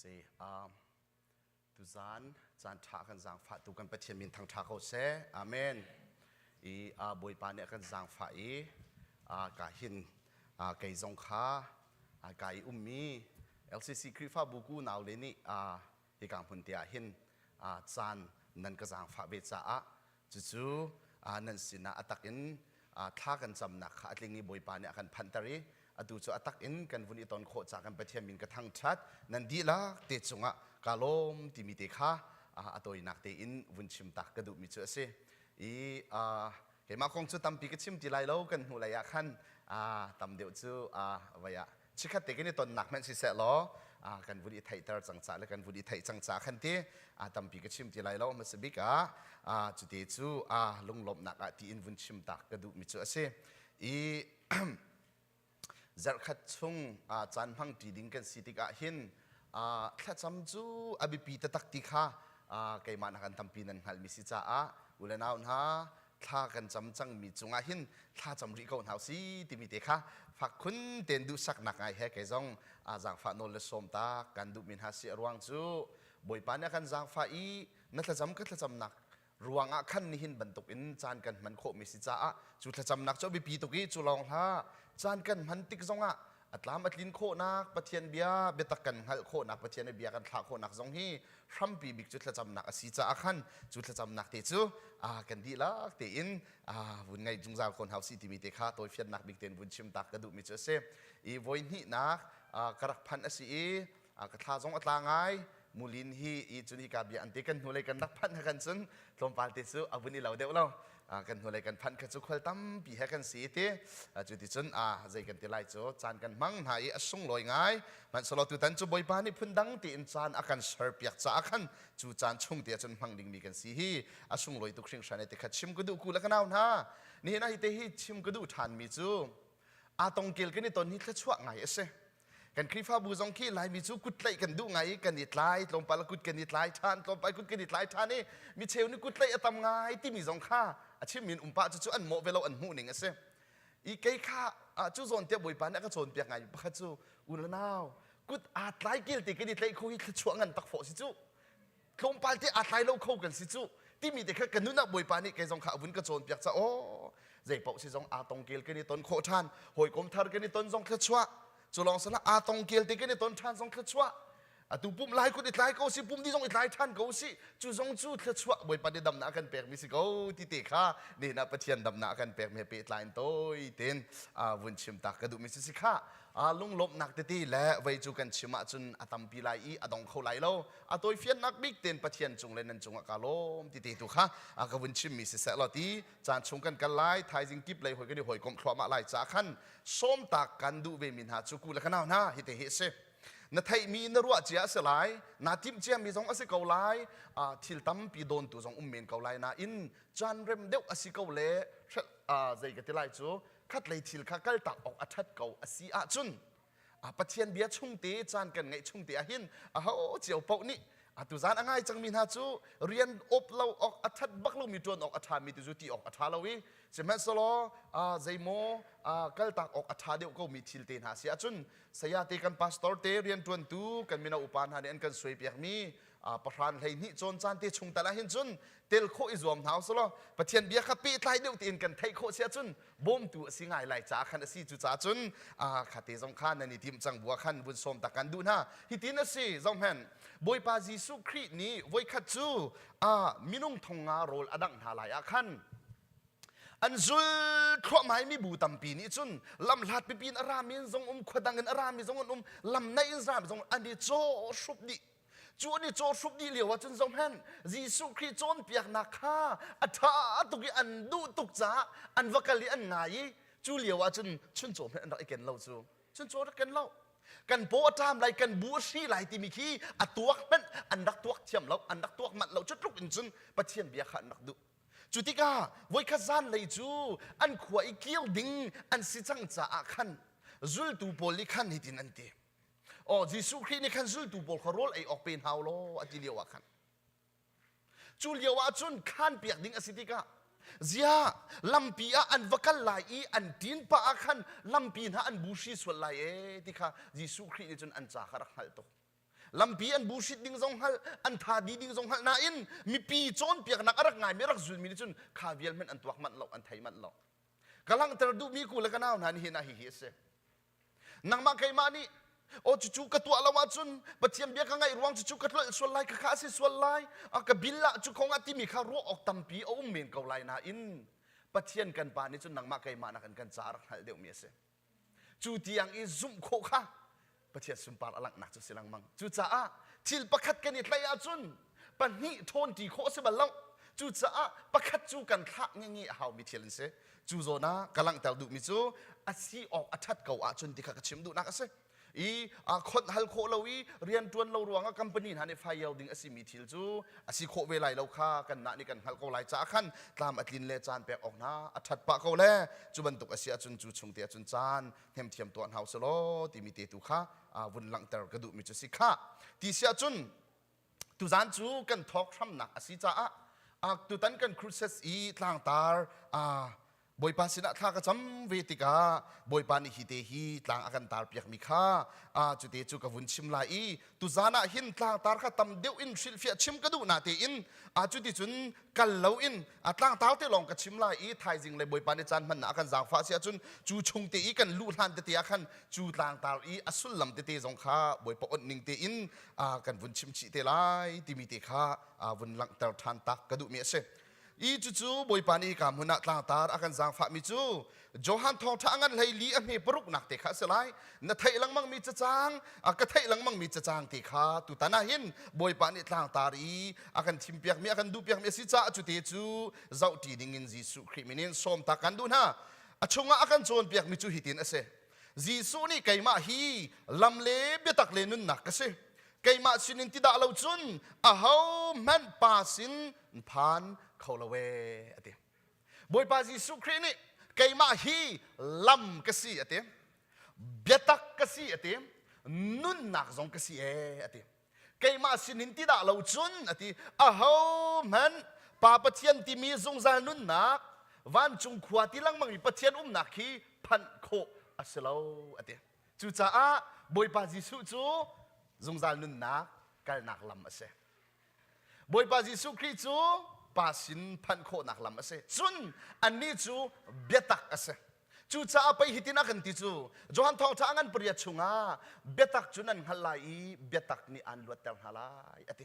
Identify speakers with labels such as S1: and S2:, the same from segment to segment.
S1: Si tuzan caan ṭha kan zaangfahtu kan Pathian min thangṭha ko seh. Amen. I Bawipa nih a kan zaangfah i ka hin kei zong kha ka i ummi LCC Khrihfabu ku nau le nih hika hmun te ah hin caan nan ka zaangfah ve caah cucu nan sinah a tak in thla kan camnak kha a tling i Bawipa nih a kan phanhter i atu cu a tak in kan vun i ton khawh ca kan Pathian min ka thangṭhat. Nan dihlak te cungah ka lawm timi te kha a tawinak tein vun chim tak ka duhmi cu a si. I keimah kong cu tampi ka chim ti lai lo. Kan hnu lei ah khan tam deuh cu vai ah chikhat te kan i tonnak hmanh siseh law kan vun i theihter cang ca le kan vun i theih cang ca khan ti tampi ka chim ti lai lo. Hmasa bik ah cute cu lunglawmhnak ah tiin vun chim tak ka duhmi cu a si. I zarhkhat chung caan hmang ṭi ding kan si tikah hin thlacam cu a biapi taktak ti kha keimah nakin tampi nan hngalhmi si caah u le nau hna, thla kan cam cangmi cungah hin thla cam rih ko hna si timi te kha fak khun tein duhsaknak ngai he kei zong zaangfah nawl le sawm ta kan duhmi hna si. A ruang cu Bawipa nih a kan zaangfah i na thlacam ka thlacamnak ruangah khan nihin bantuk in caan kan hman khawhmi si caah cu thlacamnak cu a biapi tuk i cu lawng hlah, caan kan hman tik zongah a tlam a tlin khawhnak, Pathian bia biatak kan hngalh khawhnak, Pathian bia kan thlah khawhnak zong hi hrampi bik cu thlacamnak a si caah khan cu thlacamnak te cu kan dihlak tein vun ngaih zungzal ko hna usih timi te kha tawifiannak bik tein vun chim tak ka duhmi cu a si. I voi hnihnak ka rak phanh a si i ka thla zong a tla ngai mulin hi. I cun hika bia an te kan hnulei kan rak phanh kan cun tlawmpal te cu a vun i lo deuh lo. Kan hnulei kan phanh kha cu khual tampi he kan si ti. Cu ti cun zei kan ti lai cu, caan kan hmang hna i a sunglawi ngai. Hmanhsehlaw tutan cu Bawipa nih phundang tiin caan a kan serpiak caah khan cu caan chung te ahcun hmang dingmi kan si hi a sunglawi tuk hringhran e ti kha chim ka duh. Ku le ka nau hna, nihin ah hi te hi chim ka duh ṭhanmi cu aa tongkel kan i ton hi thluachuah ngai a si. Kan Khrihfabu zong khi Laimi cu kut tlaih kan duh ngai i kan i tlai tlawmpal, kut kan i tlai ṭhan tlawmpal, kut kan i tlai ṭhan i mi cheu nih kut tlaih a tam ngai timi zong kha a chimmi in um pah. Cucu an mawh ve lo, an hmuh ning a si. I kei kha cu zawn tiah Bawipa nih a ka cawnpiak ngai pakhat cu, u le nau, kut aa tlai kel te kan i tlaih kho hi thluachuah ngan tak fawh si cu, tlawmpal te aa tlai lo kho kan si cu timi te kha ka nun ah Bawipa nih kei zong kha a vun ka cawnpiak ca. Aw, zei paoh si zong aa tong kel kan i ton khawh ṭhan, hawikom thar kan i ton zong thluachuah, cu lawng sala aa tong kel te kan i ton ṭhan zong thluachuah. Atu pum lai kut i tlai ko si, pum di zong i tlai ṭhan ko si, cu zong cu thluachuah, Bawipa nih damnak a kan pekmi si ko ti te kha nihin ah Pathian damnak a kan pekmi he pehtlai in tawi tein vun chim tak ka duhmi si si kha. Lunglawmhnak tete le vei cu kan chim ahcun a tampi lai i a dong kho lai lo. A tawifiannak bik tein Pathian cung le nan cungah ka lawm ti te tu kha ka vun chimmi siseh law ti. Caan chung kan kal lai, thaizing kip lei hoi kan i hawikomh thluahmah lai ca khan sawmtak kan duh ve mi hna cu, ku le ka nau hna, hi te hi a si. Na theihmi, na ruah cia a si lai, naa timh ciami zong a si ko lai, thil tampi dawntu zong um men ko lai, nain caan rem deuh a si ko le zei ka ti lai cu, khatlei thil kha kaltak awk a ṭhat ko a si ahcun Pathian bia chung te caan kan ngeih chung te ah hin aho cio paoh nih atu zan a ngai cangmi hna cu rian op lo awk a ṭhat bak lomi, ṭuan awk a ṭhami tu cu ti awk a ṭha lo i, sihmanhsehlaw zeimaw kaltak awk a ṭha deuh komi thil te hna si ahcun saya te, kan pastor te, rianṭuantu kan mino upa hna nih an kan suaipiakmi pahran 12 cawn caan te chung tal ah hin cun tel khawh i zuam hna usulaw Pathian bia kha pehtlai deuh tein kan theih khawh si ahcun bawmtu a si ngai lai caah khan a si. Cu caah cun khate zong kha nan i timh cang bua khan vun sawm tak kan duh hna. Hitin a si, zohhmanh, Bawipa Jesuh Khrih nih voikhat cu minung 5000 rawl a dangh hna lai ah khan an zul thluahmah i mibu tampi nih cun lamhlat pipi in a rami in zong um, khua dang in a rami zong an um, lam naih in rami zong an i caw hrup dih. Cu an i cawhhrup dih lio ahcun zohhmanh, Jesuh Khrih cawnpiaknak kha a ṭha tuk i an duh tuk caah an va kal i an ngai i cu lio ahcun chuncaw hmanh an rak i ken lo. Cu chuncaw rak ken lo, kan paw a ṭam lai, kan bu a hri lai timi khi a tuak hmanh an rak tuak thiam lo, an rak tuak manh lo. Cu tluk in cun Pathian bia kha an rak duh. Cu tikah voikhat zanlei cu an khua i kir ding an si cang caah khan zultu pawl nih khan hitin an ti. Aw, Jesuh Khrih nih khan zultu pawl kha rawl ei awk pe hna u law a ti lio ah khan, cu lio ah cun khan piak ding a si tikah, ziah lampi ah an va kal lai i an ṭin pah ah khan lampi hna an buhri sual lai ee ti kha Jesuh Khrih nih cun an ca kha rak hngalh tuk. Lampi an buhrit ding zong hngalh, an tha di ding zong hngalh nain mipi cawnpiaknak a rak ngaimi a rak zulmi nih cun kha vial hmanh an tuak manh lo, an thei manh lo. Ka langhter duhmi ku le ka nau hna nihin ah hihi a si. Nangmah keimah nih aw cucu ka tuah lo ahcun Pathian bia ka ngaih ruang cucu ka tlolh sual lai ka kha a si sual lai a ka bil ah cu kong ah timi kha ruah awk tampi a um men ko lai nain Pathian kan pa nih cun nangmah keimah nakin kan ca a rak hngalh deuhmi a si. Cu tiang i zumh khawh kha Pathian sunpar a langhnak cu si lengmang. Cucaah thil pakhat kan i tlaih ahcun pahnih ṭhawnṭi khawh a si bal lo. Cucaah pakhat cu kan thlah ngenge a haumi thil an si. Cu zawn ah ka langhter duhmi cu a si awk a ṭhat ko ahcun ti kha ka chim duhnak a si. I khonh hal khawh lo i rian ṭuan lo ruangah company hna nih fire ding a simi thil cu a si khawh ve lai lo kha kanmah nih kan hngalh ko lai caah khan tlam a tlin le caan pek awk hna a ṭhat pah ko le cu bantuk a si ahcun cu chung te ahcun caan hnemthiam tuah hna usih law timi te tu kha vun langhter ka duhmi cu si khah. Ti si ahcun tuzan cu kan thawk hramnak a si caah tutan kan crusades i tlangtar Bawipa sinah thla ka cam ve tikah Bawipa nih hi te hi tlang a kan tar piakmi kha cute cu ka vun chim lai i tuzan ah hin tlangtar kha tam deuh in hrilhfiah chim ka duh na tein cuticun kal loin tlangtar te lawng ka chim lai i thaizing le Bawipa nih caan hmannak a kan zaangfah si ahcun cu chung te i kan luh hlan tete ah khan cu tlangtar i a sullam tete zong kha Bawipa onh ning tein kan vun chim chih te lai timi te kha vun langhter ṭhan tak ka duhmi a si. I cucu Bawipa nih hika hmun ah tlangtar a kan zaangfahmi cu Johan thawngṭha a ngan hlei li a hme paruknak te kha a si lai. Na theih lengmangmi cacang, ka theih lengmangmi cacang te kha tutan ah hin Bawipa nih tlangtar i a kan thimpiakmi, a kan duhpiakmi a si caah cu te cu zohṭi dingin Jesuh Khrih min in sawm ta kan duh hna. A chungah a kan cawnpiakmi cu hitin a si. Jesuh nih keimah hi lam le biatak le nunnak ka si. Keimah sinin ti dah lo cun ahohmanh Pa sin phan kho lo ee a ti. Bawipa Jesuh Khrih nih keimah hi lam ka si a ti. Biatak ka si a ti. Nunnak zong ka si ee a ti. Keimah sinin ti dah lo cun a ti. Ahohmanh Pa Pathian timi zungzal nunnak vancung khua ti lengmang i Pathian umnak hi phanh khawh a si lo a ti. Cucaah Bawipa Jesuh cu zungzal nunnak kalnak lam a si. Bawipa Jesuh Khrih cu Pa sin phanh khawhnak lam a si. Cun annih cu biatak a si. Cucaah pei hitin a kan ti cu Johan Thawngṭha a ngan pariat chungah biatak cu nan hngalh lai i biatak nih aan luatter hna lai a ti.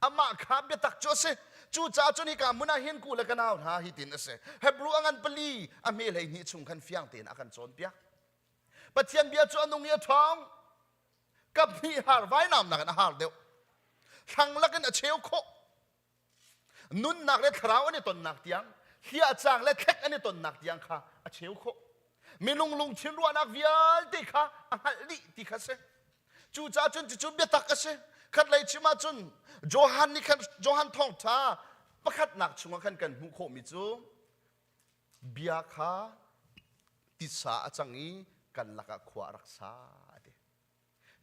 S1: Amah kha biatak cu a si. Cucaah cun hika hmun ah hin ku le ka nau hna hitin a si. Hebrew a ngan pali a hme 12 chung khan fiang tein a kan cawnpiak. Pathian bia cu a nung i a ṭhawng. Kaphnih har vainam nakin a har deuh. Thlang lakin a cheu khawh. Nunnak le thlarau an i tonnak tiang, hliahcang le thlek an i tonnak tiang kha a cheu khawh. Minung lungthin ruahnak vialte kha a hngalh dih ti kha si. Cucaah cun cucu biatak a si. Khatlei chim ahcun Johan nih khan Johan thawngṭha pakhatnak chungah khan kan hmuh khawhmi cu bia kha titsa a cang i kan lakah khua a rak sa a ti.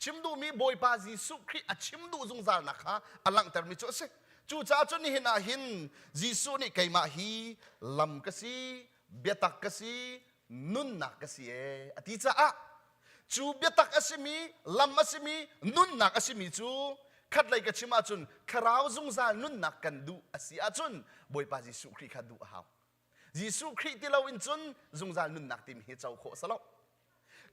S1: Chim duhmi Bawipa Jesuh Khrih a chim duh zungzalnak kha a langhtermi cu a si. Cucaah cun nihin ah hin Jesuh nih keimah hi lam ka si, biatak ka si, nunnak ka si ee a ti caah cu biatak a simi, lam a simi, nunnak a simi cu khatlei ka chim ahcun thlarau zungzal nunnak kan duh a si ahcun Bawipa Jesuh Khrih kha duh a hau. Jesuh Khrih ti loin cun zungzal nunnak timi hi co khawh a si lo.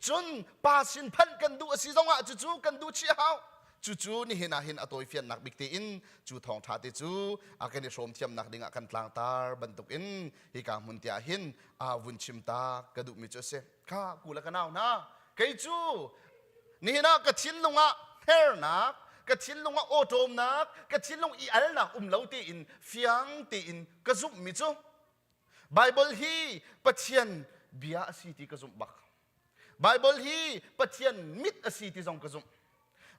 S1: Cun pa sin phanh kan duh a si zongah cucu kan duh chih a hau. Cucu nihin ah hin a tawifiannak bik tein cu thawngṭha te cu a kan i hrawm thiamnak dingah kan tlangtar bantukin hika hmun te ah hin a vun chim ta ka duhmi cu a si. Kha ku le ka nau hna, kei cu nihin ah ka thinlung ah hernak, ka thinlung ah awṭawmnak, ka thinlung i alnak um lo tein fiang tein ka zumhmi cu Baibal hi Pathian bia a si ti ka zumh bak. Baibal hi Pathian mit a si ti zong ka zumh.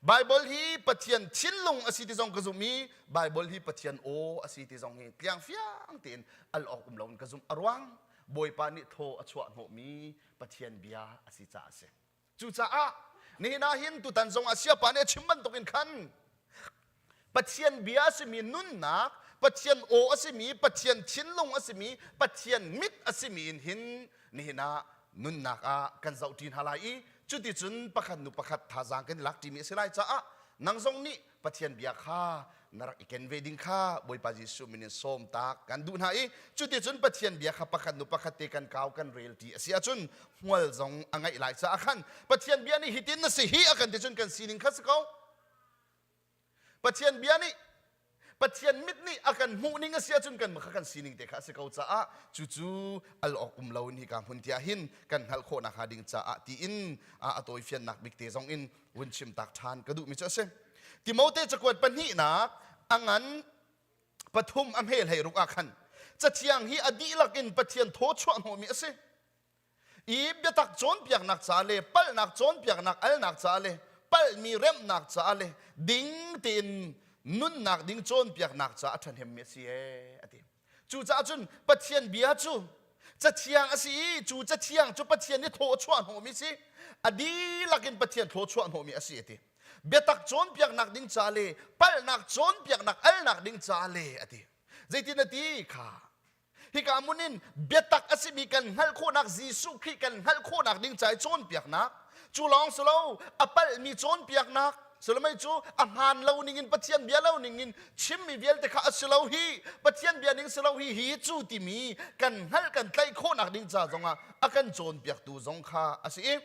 S1: Baibal hi Pathian thinlung a si ti zong ka zumh i Baibal hi Pathian aw a si ti zong hi tliang fiang tein al awk um loin ka zumh. A ruang Bawipa nih thaw a chuah hnawhmi Pathian bia a si caah a si. Cucaah nihin ah hin tutan zong ah siapa nih a chim bantukin khan Pathian bia a simi nunnak, Pathian aw a simi, Pathian thinlung a simi, Pathian mit a simi in hin nihin ah nunnak ah kan zohṭi hna lai i cuticun pakhat nu pakhat thazaang kan i lak ṭimi a si lai caah Nang zong nih Pathian bia kha na rak i ken ve ding kha Bawipa Jesuh min in sawm tak kan duh hna i cuticun Pathian bia kha pakhat nu pakhat te kan kau kan rel ti a si ahcun hmual zong a ngeih lai caah khan Pathian bia nih hitin na si hi a kan ti cun kan sining kha si ko. Pathian bia nih Pathian mit nih a kan hmuh ning a si ahcun kan kha kan sining te kha a si ko caah cucu al awk um lo in hika hmun tiah hin kan hngalh khawh nakhnga ding caah tiin a tawifiannak bik te zong in vun chim tak ṭhan ka duhmi cu a si. Timote cakuat pahnihnak a ngan pathum a hme hlei ruk ah khan cathiang hi a dihlak in Pathian thaw chuah hnawhmi a si. I biatak cawnpiaknak ca le palhnak cawnpiaknak alnak ca le palhmi remhnak ca le ding tein nunnak ding cawnpiaknak ca a ṭhahnemmi a si ee a ti. Cucaah cun Pathian bia cu cathiang a si i cu cathiang cu Pathian nih thaw chuah hnawhmi si a dihlak in Pathian thaw chuah hnawhmi a si a ti. Biatak cawnpiaknak ding ca le palhnak cawnpiaknak alnak ding ca le a ti. Zeitin a ti kha hika hmun in biatak a simi kan hngalh khawhnak Jesuh Khrih kan hngalh khawhnak ding ca i cawnpiaknak cu lawng si lo a palhmi cawnpiaknak Solomon cu a hmaan lo ning in Pathian bia lo ning in chimmi vialte kha a si lo hi Pathian bia ning si lo hi hi cu timi kan hngalh kan tlaih khawhnak ding ca zongah a kan cawnpiaktu zong kha a si i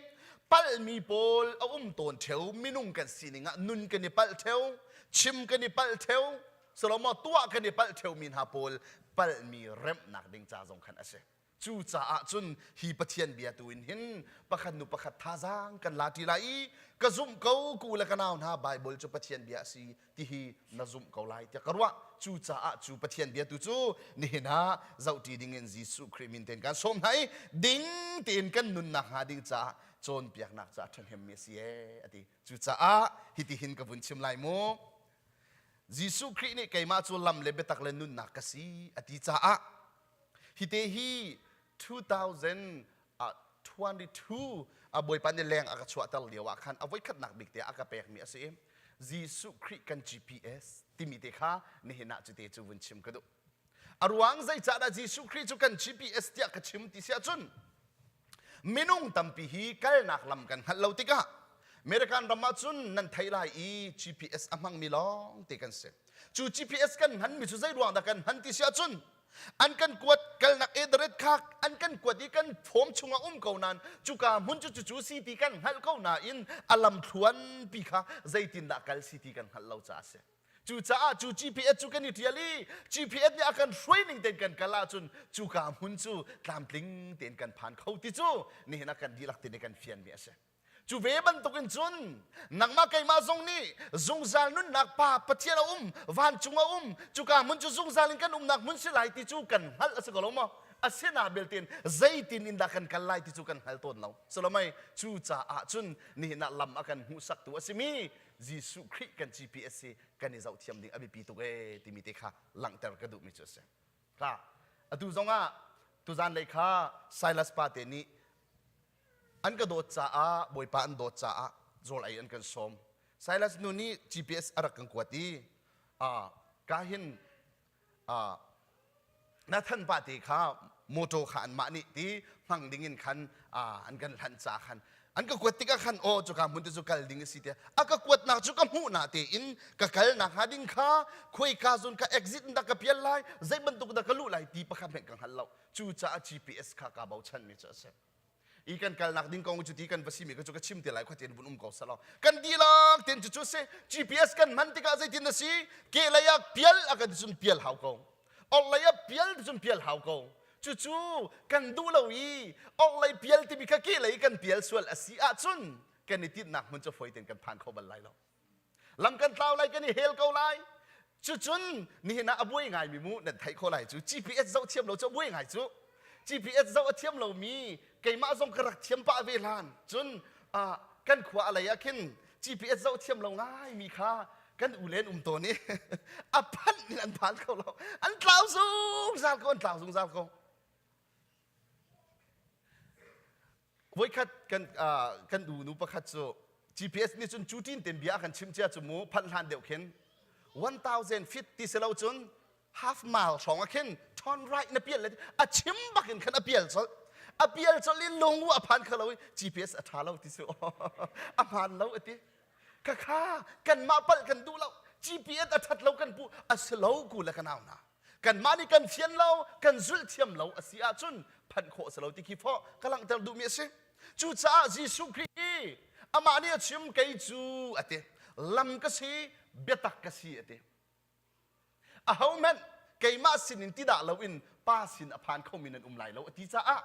S1: palhmi pawl a um tawn theo minung kan sining ah nun kan i palh theo chim kan i palh theo Solomon tuah kan i palh theomi hna pawl palhmi remhnak ding ca zong khan a si. Cucaah cun hi Pathian bia tu in hin pakhat nu pakhat thazaang kan la ṭi lai i ka zumh ko ku le ka nau hna Bible cu Pathian bia a si ti hi na zumh ko lai tiah ka ruah. Cucaah cu Pathian bia tu cu nihin ah zohṭi ding in Jesuh Khrih min tein kan sawm hna i ding tein kan nunnak hnga ding caah cawnpiaknak caah ṭhahnemmi a si ee a ti. Cucaah hitihin ka vun chim lai mu. Jesuh Khrih nih keimah cu lam le biatak le nunnak ka si a ti caah hite hi 2022 a Bawipa nih leng a ka chuahter lio ah khan a voikhatnak bik te a ka pekmi a si i Jesuh Khrih kan GPS timi te kha nihin ah cute cu vun chim ka duh. A ruang zeicahdah Jesuh Khrih cu kan GPS tiah ka chim ti si ahcun minung tampi hi kalnak lam kan hngalh lo tikah American ram ah cun nan theih lai i GPS a hmangmi lawng te kan si. Cu GPS kan hmanmi cu zei ruang dah kan hman ti si ahcun an kan kuat kalnak ederet kha an kan kuat i kan form chungah um ko nain cuka hmun cu cucu si ti kan hngalh ko nain a lamthluan pi kha zeitindah kal si ti kan hngalh lo caah a si. Cucaah cu GPS cu kan i ṭial i GPS nih a kan hruai ning tein kan kal ahcun cuka hmun cu tlamtling tein kan phan kho ti cu nihin ah kan dihlak tein kan fianmi a si. Cu ve bantukin cun nangmah keimah zong nih zungzal nunnak pa Pathian a um, vancung a um, cuka hmun cu zungzal in kan umnak hmun si lai ti cu kan hngalh a si ko lo maw? Asina beltin zeitin in dah kan kal lai ti cu kan hngal tawn lo. Solomai cu caah cun nihin ah lam a kan hmuhsaktu a simi Jesuh Khrih kan GPS hi kan i zohthiam ding a biapi tuk ee timi te kha langhter ka duhmi cu a si. Kha atu zongah tuzan lei kha Silas pa te nih an ka dawt caah Bawipa an dawt caah rawl ei an kan sawm. Silas nu nih GPS a rak kan kuat i ka hin Nathan pa te kha motor kha anmah nih ti hmang ding in khan an kan hlanh ca khan an ka kuat tikah khan aw cuka hmun te cu kal ding a si tiah a ka kuatnak cu ka hmuh na tein ka kal nak hnga ding kha khuaika zun ka exit in dah ka pial lai zei bantuk dah ka luh lai ti pakhat hmanh ka hngal lo cucaah GPS kha kaa bochan mi cu a si i kan kalnak ding kong cu ti kan va simi ka cu ka chim te lai khuatin vun um ko selaw kan dihlak ten cu cu si GPS kan hman tikah zeitin na si ke lei ah pial a kan cun pial hau ko orhlei ah pial cun pial hau ko cucu kan duh lo i orhlei pial timi kha ke lei kan pial sual a si ahcun kan i tinhnak hmun cu fawi tein kan phan kho bal lai lo lam kan tlau lai kan i hel ko lai cucun nihin ah a buai ngaimi mu nan theih kho lai cu GPS zoh thiam lo cu a buai ngai cu GPS zoh a thiam lomi keimah zong ka rak thiam pah ve hlan cun kan khua a lei ah khin GPS zoh thiam lo ngaimi kha kan u len um tawn i a phanh in an phan kho lo an tlau zungzal ko an tlau zungzal ko Voikhat kan kan unu pakhat cu GPS nih cun cu tin ten bia a kan chimh cia cu mu phanh hlan deuh khin 1000 feet ti si lo cun half mile hrawng ah khin turn right na pial le a chim bak in khan a pial colh a pial colh i lungu a phan kho lo i GPS a tha lo ti su a hmaan lo a ti. Khakha kanmah palh kan duh lo. GPS a ṭhat lo kan puh a si lo ku le ka nau hna. Kanmah nih kan fian lo, kan zulh thiam lo a si ahcun phanh khawh a si lo ti khi fawh ka langhter duhmi a si. Cucaah Jesuh Khrih hi amah nih a chim kei cu a ti. Lam ka si, biatak ka si a ti. Ahohmanh keimah sinin ti dah loin Pa sin a phan khomi nan um lai lo a ti caah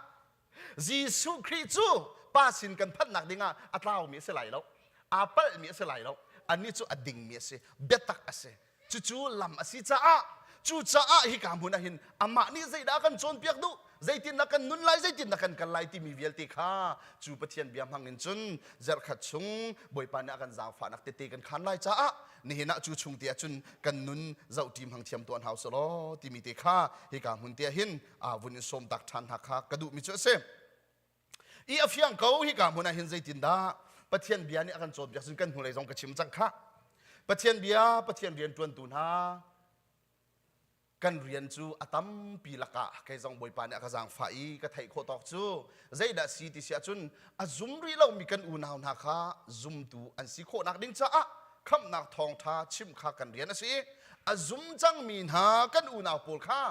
S1: Jesuh Khrih cu Pa sin kan phanhnak dingah a tlaumi a si lai lo, aa palhmi a si lai lo, anih cu a dingmi a si, biatak a si. Cucu lam a si caah cucaah hika hmun ah hin amah nih zeidah a kan cawnpiak duh, zeitindah kan nun lai, zeitindah kan kal lai timi vialte kha cu Pathian bia hmang in cun zarhkhat chung Bawipa nih a kan zaangfahnak tete kan khaan lai caah nihin ah cu chung te ah cun kan nun zohṭi hmang thiam tuah hna usih law timi te kha hika hmun te ah hin vun in sawm tak ṭhan hna kha ka duhmi cu a si. I a fiang ko hika hmun ah hin zeitindah Pathian bia nih a kan cawnpiak cun kan hnulei zong ka chim cang khah. Pathian bia, Pathian rian ṭuantu hna kan rian cu a tampi lakah kei zong Bawipa nih a ka zaangfah i ka theih khawh tawk cu zeidah si ti si ahcun a zum rih lomi kan unau hna kha zumtu an si khawhnak ding caah khamhnak thawngṭha chimh kha kan rian a si i a zum cangmi hna kan unau pawl kha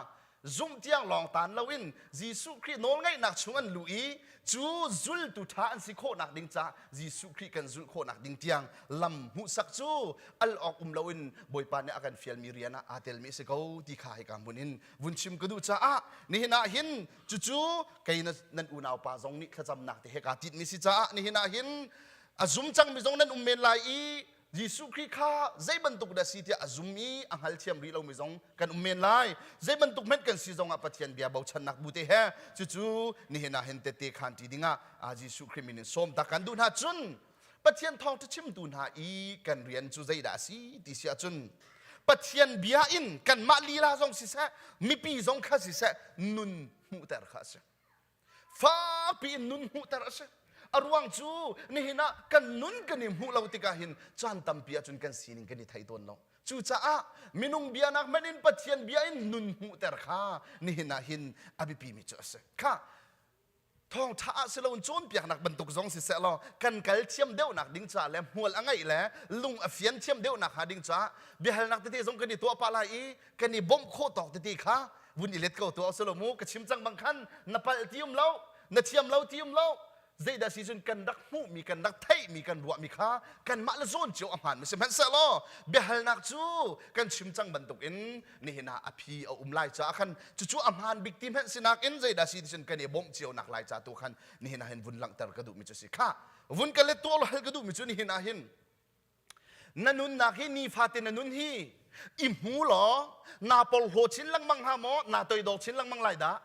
S1: zumh tiang lawng taan loin Jesuh Khrih nawlngaihnak chung an luh i cu zultu ṭha an si khawhnak ding caah Jesuh Khrih kan zulh khawhnak ding tiang lam hmuhsak cu al awk um loin Bawipa nih a kan fialmi rian ah aa telmi a si ko ti kha hika hmun in vun chim ka duh caah nihin ah hin cucu kei nan unau pa zong nih thlacamnak te he kaa titmi si caah nihin ah hin a zum cangmi zong nan um men lai i Jesuh Khrih kha zei bantuk dah si tiah a zum i a hngalthiam rih lomi zong kan um men lai. Zei bantuk hmanh kan si zongah Pathian bia bochannak bu te he cucu nihin ah hin tette khaan ṭi dingah Jesuh Khrih min in sawm ta kan duh hna cun Pathian thawngṭha chimtu hna i kan rian cu zeidah a si ti si ahcun Pathian bia in kanmah lila zong siseh mipi zong kha siseh nun hmuhter kha a si. Fakpi in nun hmuhter a si. A ruang cu nihin ah kan nun kan i hmuh lo tikah hin caan tampi ahcun kan sining kan i thei tawn lo. Cucaah minung bianak hmanh in Pathian bia in nun hmuhter kha nihin ah hin a biapimi cu a si. Kha thawngṭha ah si loin cawnpiaknak bantuk zong siseh law kan kal thiam deuhnak ding caah le hmual a ngeih le lung a fian thiam deuhnak hnga ding caah biahalnak tete zong kan i tuah pah lai i kan i bawmh khawh tawk tete kha vun i let ko tuah usih law mu ka chim cang bang khan na palh ti um lo na thiam lo ti um lo zeidah si cun kan rak hmuhmi kan rak theihmi kan ruahmi kha kanmah le zawn cio a hmaanmi si hmanhsehlaw biahalnak cu kan chim cang bantukin nihin ah a phi a um lai caah khan cucu a hmaan bik ti hmanh sinak in zeidah si ti cun kan i bawmh cio nak lai ca tu khan nihin ah hin vun langhter ka duhmi cu si kha vun ka let tuah hal ka duhmi cu nihin ah hin na nunnak hi nifate na nun hi i hmu law naa porhlaw chin lengmang hnga maw naa toidor chin lengmang lai dah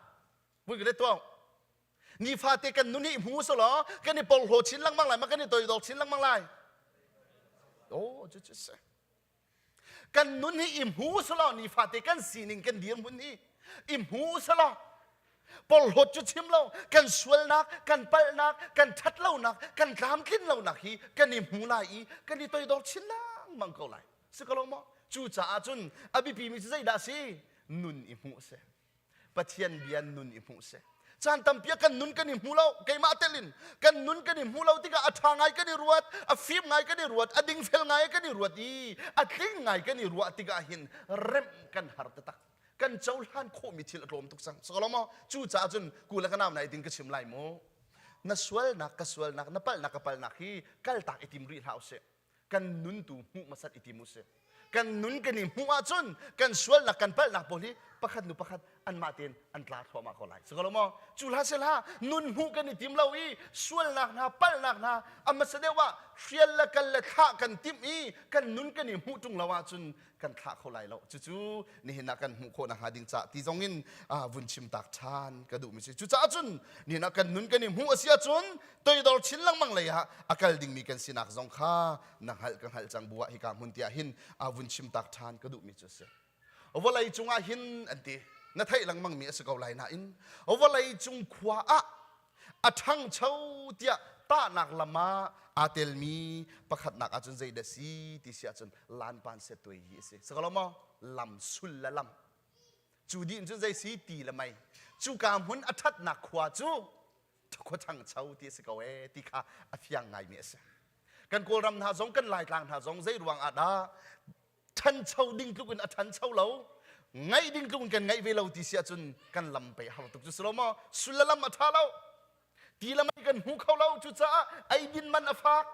S1: vun ka let tuah Nifate kan nun hi hmu selaw kan i porhlaw chin lengmang lai ma kan i toidor chin lengmang lai. Oh, cu cu si. Kan nun hi i hmu selaw nifate kan sining kan dirhmun hi i hmu selaw porhlawt cu chim lo kan sualnak kan palhnak kan ṭhatlonak kan tlamtlin lonak hi kan i hmu lai i kan i toidor chin lengmang ko lai si ko lo maw cucaah cun a biapimi cu zeidah a si nun i hmuh a si Pathian bia nun i hmuh si. Caan tampi ah kan nun kan i hmu lo, keimah tel in kan nun kan i hmu lo tikah a ṭha ngai kan i ruat, a fim ngai kan i ruat, a dingfel ngai kan i ruat i a tling ngai kan i ruah tikah hin remh kan har taktak. Kan cohlan khawhmi thil a tlawm tuk cang. Sokolo maw? Cucaah cun ku le ka nau nai ding ka chim lai mu. Na sualnak ka sualnak, na palhnak ka palhnak hi kaltak i tim rih hlah usih. Kan nun tu hmuh hmasat i tim usih. Kan nun kan i hmuh ahcun kan sualnak kan palhnak pawl hi pakhat nu pakhat anmah tein an tla thluahmah ko lai. Si ko lo maw? Cu hlah sehla nun hmuh kan i tim lo i sualnak hna palhnak hna a hmasa deuh ah hrial le kal le thlah kan timh i kan nun kan i hmuh ṭung lo ahcun kan thlah kho lai lo. Cucu nihin ah kan hmuh khawh nakhnga ding ca ti zong in vun chim tak ṭhan ka duhmi si. Cucaah cun nihin ah kan nun kan i hmuh a si ahcun toidor chin lengmang lei ah a kal dingmi kan sinak zong kha na hngalh ka hngalh cang bu ah hika hmun tiah hin a vun chim tak ṭhan ka duhmi cu a si. Vawlei cungah hin an ti na theih lengmang mi a si ko lai nain vawlei cung khua ah a ṭhangcho tiah tahnak lam ah aa telmi pakhatnak ahcun zeidah si ti si ahcun lanpan settuai hi a si. Si ko lo maw? Lam sul le lam. Cu dih in cun zei si ti le mei. Cuka hmun a ṭhatnak khua cu khua ṭhangcho ti a si ko ee ti kha a fiang ngaimi a si. Kan Kawlram hna zong kan Laitlang hna zong zei ruang ah dah ṭhancho ding tluk in a ṭhancho lo ngaih ding tluk in kan ngaih ve lo ti si ahcun kan lam pei har tuk cu si lo maw sul le lam a ṭha lo ti le mei kan hmu kho lo cucaah eidin man a fak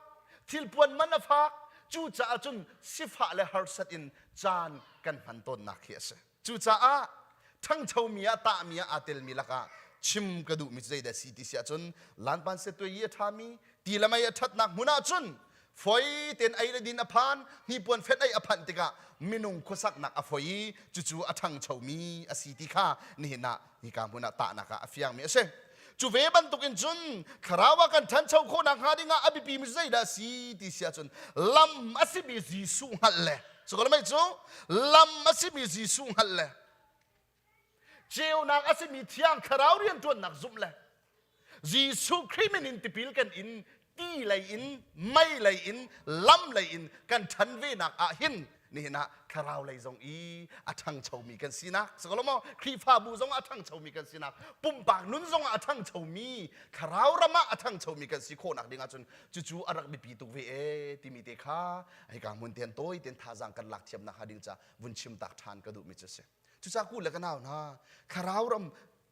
S1: thilpuan man a fak cucaah cun sifah le harsat in caan kan hman tawnnak hi a si cucaah ṭhangchomi ah tahmi ah aa telmi lakah chim ka duhmi cu zeidah si ti si ahcun lanpan setue i a ṭhami ti le mei a ṭhatnak hmun ahcun foi tein ei le din a phan hnipuan fenh ei a phanh tikah minung khuasaknak a foi i cucu a ṭhangchomi a si ti kha nihin ah hika hmun ah tahnak ah a fiangmi a si. Cu ve bantukin cun thlarau ah kan ṭhancho khawhnak hnga dingah a biapimi zeidah a si ti si ahcun lam a simi Jesuh hngalh le cu cu lam a simi Jesuh hngalh le ceunak a simi Thiang Thlarau rianṭuannak zumh le Jesuh Khrih min in tipil kan in ti lei in mei lei in lam lei in kan ṭhan venak ah hin nihin ah thlarau lei zong i a ṭhangchomi kan sinak maw Khrihfabu zong ah a ṭhangchomi kan sinak pumpak nun zong ah a ṭhangchomi thlarau ram ah a ṭhangchomi kan si khawhnak ding ahcun cucu a rak biapi tuk ve e timi te kha hika hmun ten tawi ten thazaang kan lak thiamnak hnga ding ca vun chim tak ṭhan ka duhmi cu a si cucaah ku le ka nau hna thlarau ram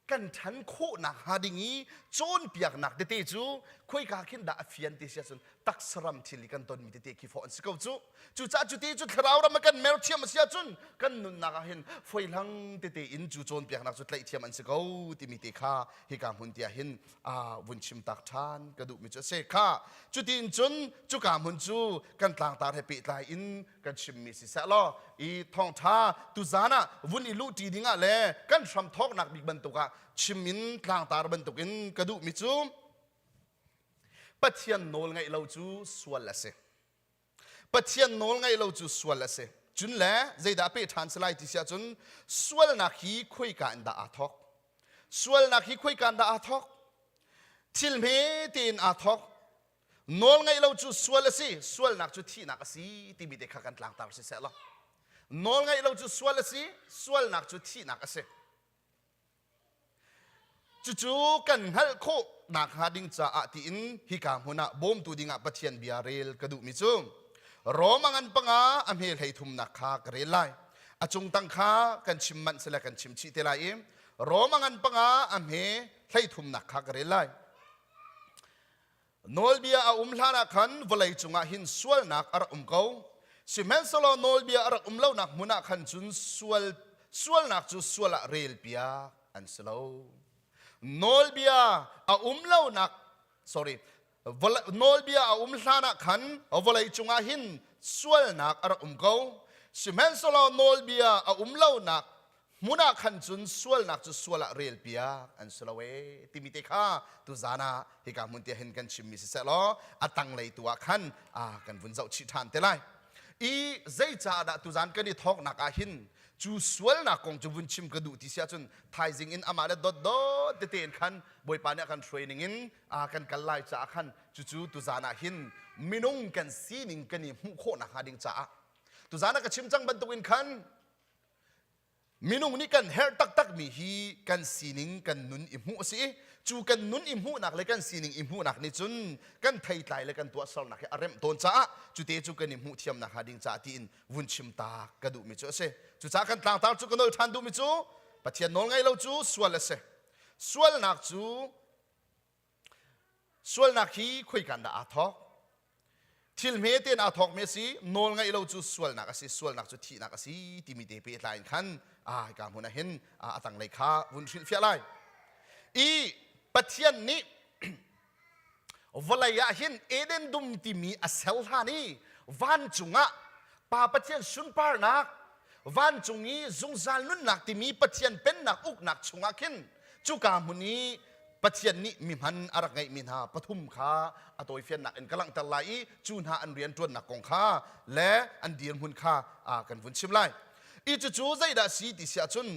S1: kan ṭhan khawhnak hnga ding i cawnpiaknak tete cu khuaika khin dah a fian ti si ahcun taksaram thil i kan tonmi tete khi fawh an si ko cu. Cucaah cu te cu thlarau ram a kan mer thiam a si ahcun kan nunnak ah hin foihlang tete in cu cawnpiaknak cu tlaih thiam an si ko timi te kha hika hmun tiah hin vun chim tak ṭhan ka duhmi cu a si. Kha cutin cun cuka hmun cu kan tlangtar he pehtlai in kan chimmi si seh law i thawngṭha tuzan ah vun i luhṭi dingah le kan hram thawknak bik bantuk ah chim in tlangtar bantukin ka duhmi cu Pathian nawl ngaih lo cu sual a si. Pathian nawl ngaih lo cu sual a si. Cun le zeidah pe ṭhan si lai ti si ahcun sualnak hi khuaika in dah aa thawk? Sualnak hi khuaika in dah aa thawk? Thil hme tein aa thawk. Nawl ngeih lo cu sual a si, sualnak cu thihnak a si timi te kha kan tlangtar si seh law. Nawl ngeih lo cu sual a si, sualnak cu thihnak a si. Cucu kan hngalh khawh nakhnga ding caah tiin hika hmun ah bawmtu dingah Pathian bia rel ka duhmi cu Rom a ngan panga a hme hlei thumnak kha ka rel lai. A cung tang kha kan chim manh sile kan chim chih te lai i Rom a ngan panga a hme hlei thumnak kha ka rel lai. Nawlbia a um hlanah khan vawlei cungah hin sualnak a rak um ko. Sihmanhsehlaw nawlbia a rak um lonak hmun ah khan cun sual, sualnak cu sual ah relpiak an si lo. Nawlbia a um lonak, sorry, nawlbia a um hlanah khan vawlei cungah hin sualnak a rak um ko. Sihmanhsehlaw nawlbia a um lonak hmun ah khan cun sualnak cu sual ah relpiak an si lo ee timi te kha tuzan ah hika hmun te hin kan chimmi si seh law a tanglei tu ah khan kan vun zoh chih ṭhan te lai. I zeicaah dah tuzan kan i thawknak ah hin cu sualnak kong cu vun chim ka duh ti si ahcun thaizing in amah le dotdot tete in khan Bawipa nih a kan hruai ning in kan kal lai caah khan cucu tuzan ah hin minung kan sining kan i hmuh khawh nakhnga ding caah tuzan ah ka chim cang bantukin khan Minung nih kan herh taktakmi hi kan sining kan nun i hmuh a si i cu kan nun i hmuhnak le kan sining i hmuhnak nih cun kan theitlai le kan tuahsernak hi a remh tawn caah cute cu kan i hmuh thiamnak hnga ding caah tiin vun chim ta ka duhmi cu a si. Cucaah kan tlangtar cu ka nawl ṭhan duhmi cu Pathian nawl ngaih lo cu sual a si. Sualnak cu Sualnak hi khoikan dah aa thawk? Thil hme tein aa thawkmi a si, nawl ngaih lo cu sualnak a si, sualnak cu thihnak a si timi te pehtlai in khan a hika hmun ah hin a tanglei kha vun hrilhfiah lai. I Pathian nih vawlei ah hin Eden dum timi a ser hlan i vancung ah Pa Pathian sunparnak vancung i zungzal nunnak timi Pathian pennak uknak chungah khin cuka hmun i Pathian nih mi hman a rak ngeihmi hna pathum kha a tawifiannak in ka langhter lai i cu hna an rianṭuannak kong kha le an dirhmun kha kan vun chim lai. I cucu zeidah si ti si ahcun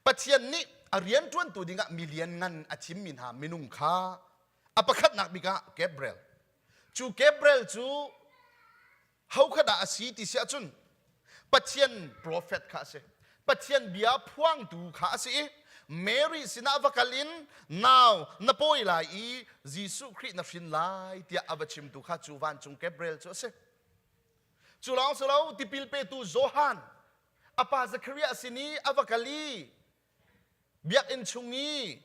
S1: Pathian nih a rianṭuantu dingah mi lianngan a thimmi hna minung kha a pakhatnak bik ah Gabriel. Cu Gabriel cu ho kha dah a si ti si ahcun Pathian profet kha a si. Pathian bia phuangtu kha a si i. Mary sinah va kal in nau na pawi lai i Jesuh Khrih na hrin lai tiah a va chimtu kha cu vancung Gabriel cu a si. Cu lawng si lo tipil petu Johan a pa Zechariah sin i a va kal i biakinn chung i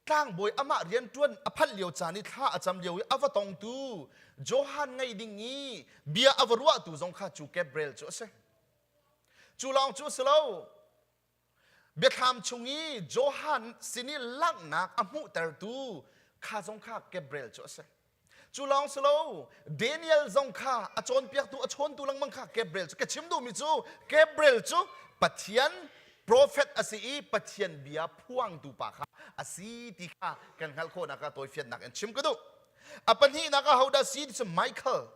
S1: tlangbawi amah rianṭuan a phanh lio caan i thla a cam lio i a va tongtu Johan ngei ding i bia a va ruahtu zong kha cu Gabriel cu a si. Cu lawng cu a si lo. Biathlam chung i Johan sin i langhnak a hmuhtertu kha zong kha Gabriel cu a si. Cu lawng si lo, Daniel zong kha a cawnpiaktu, a chawntu lengmang kha Gabriel cu. Ka chim duhmi cu Gabriel cu Pathian prophet a si i Pathian bia phuangtu pa kha a si ti kha kan hngalh khawhnak ah tawifiannak in chim ka duh. A pahnihnak ah hodah si ti cu Michael.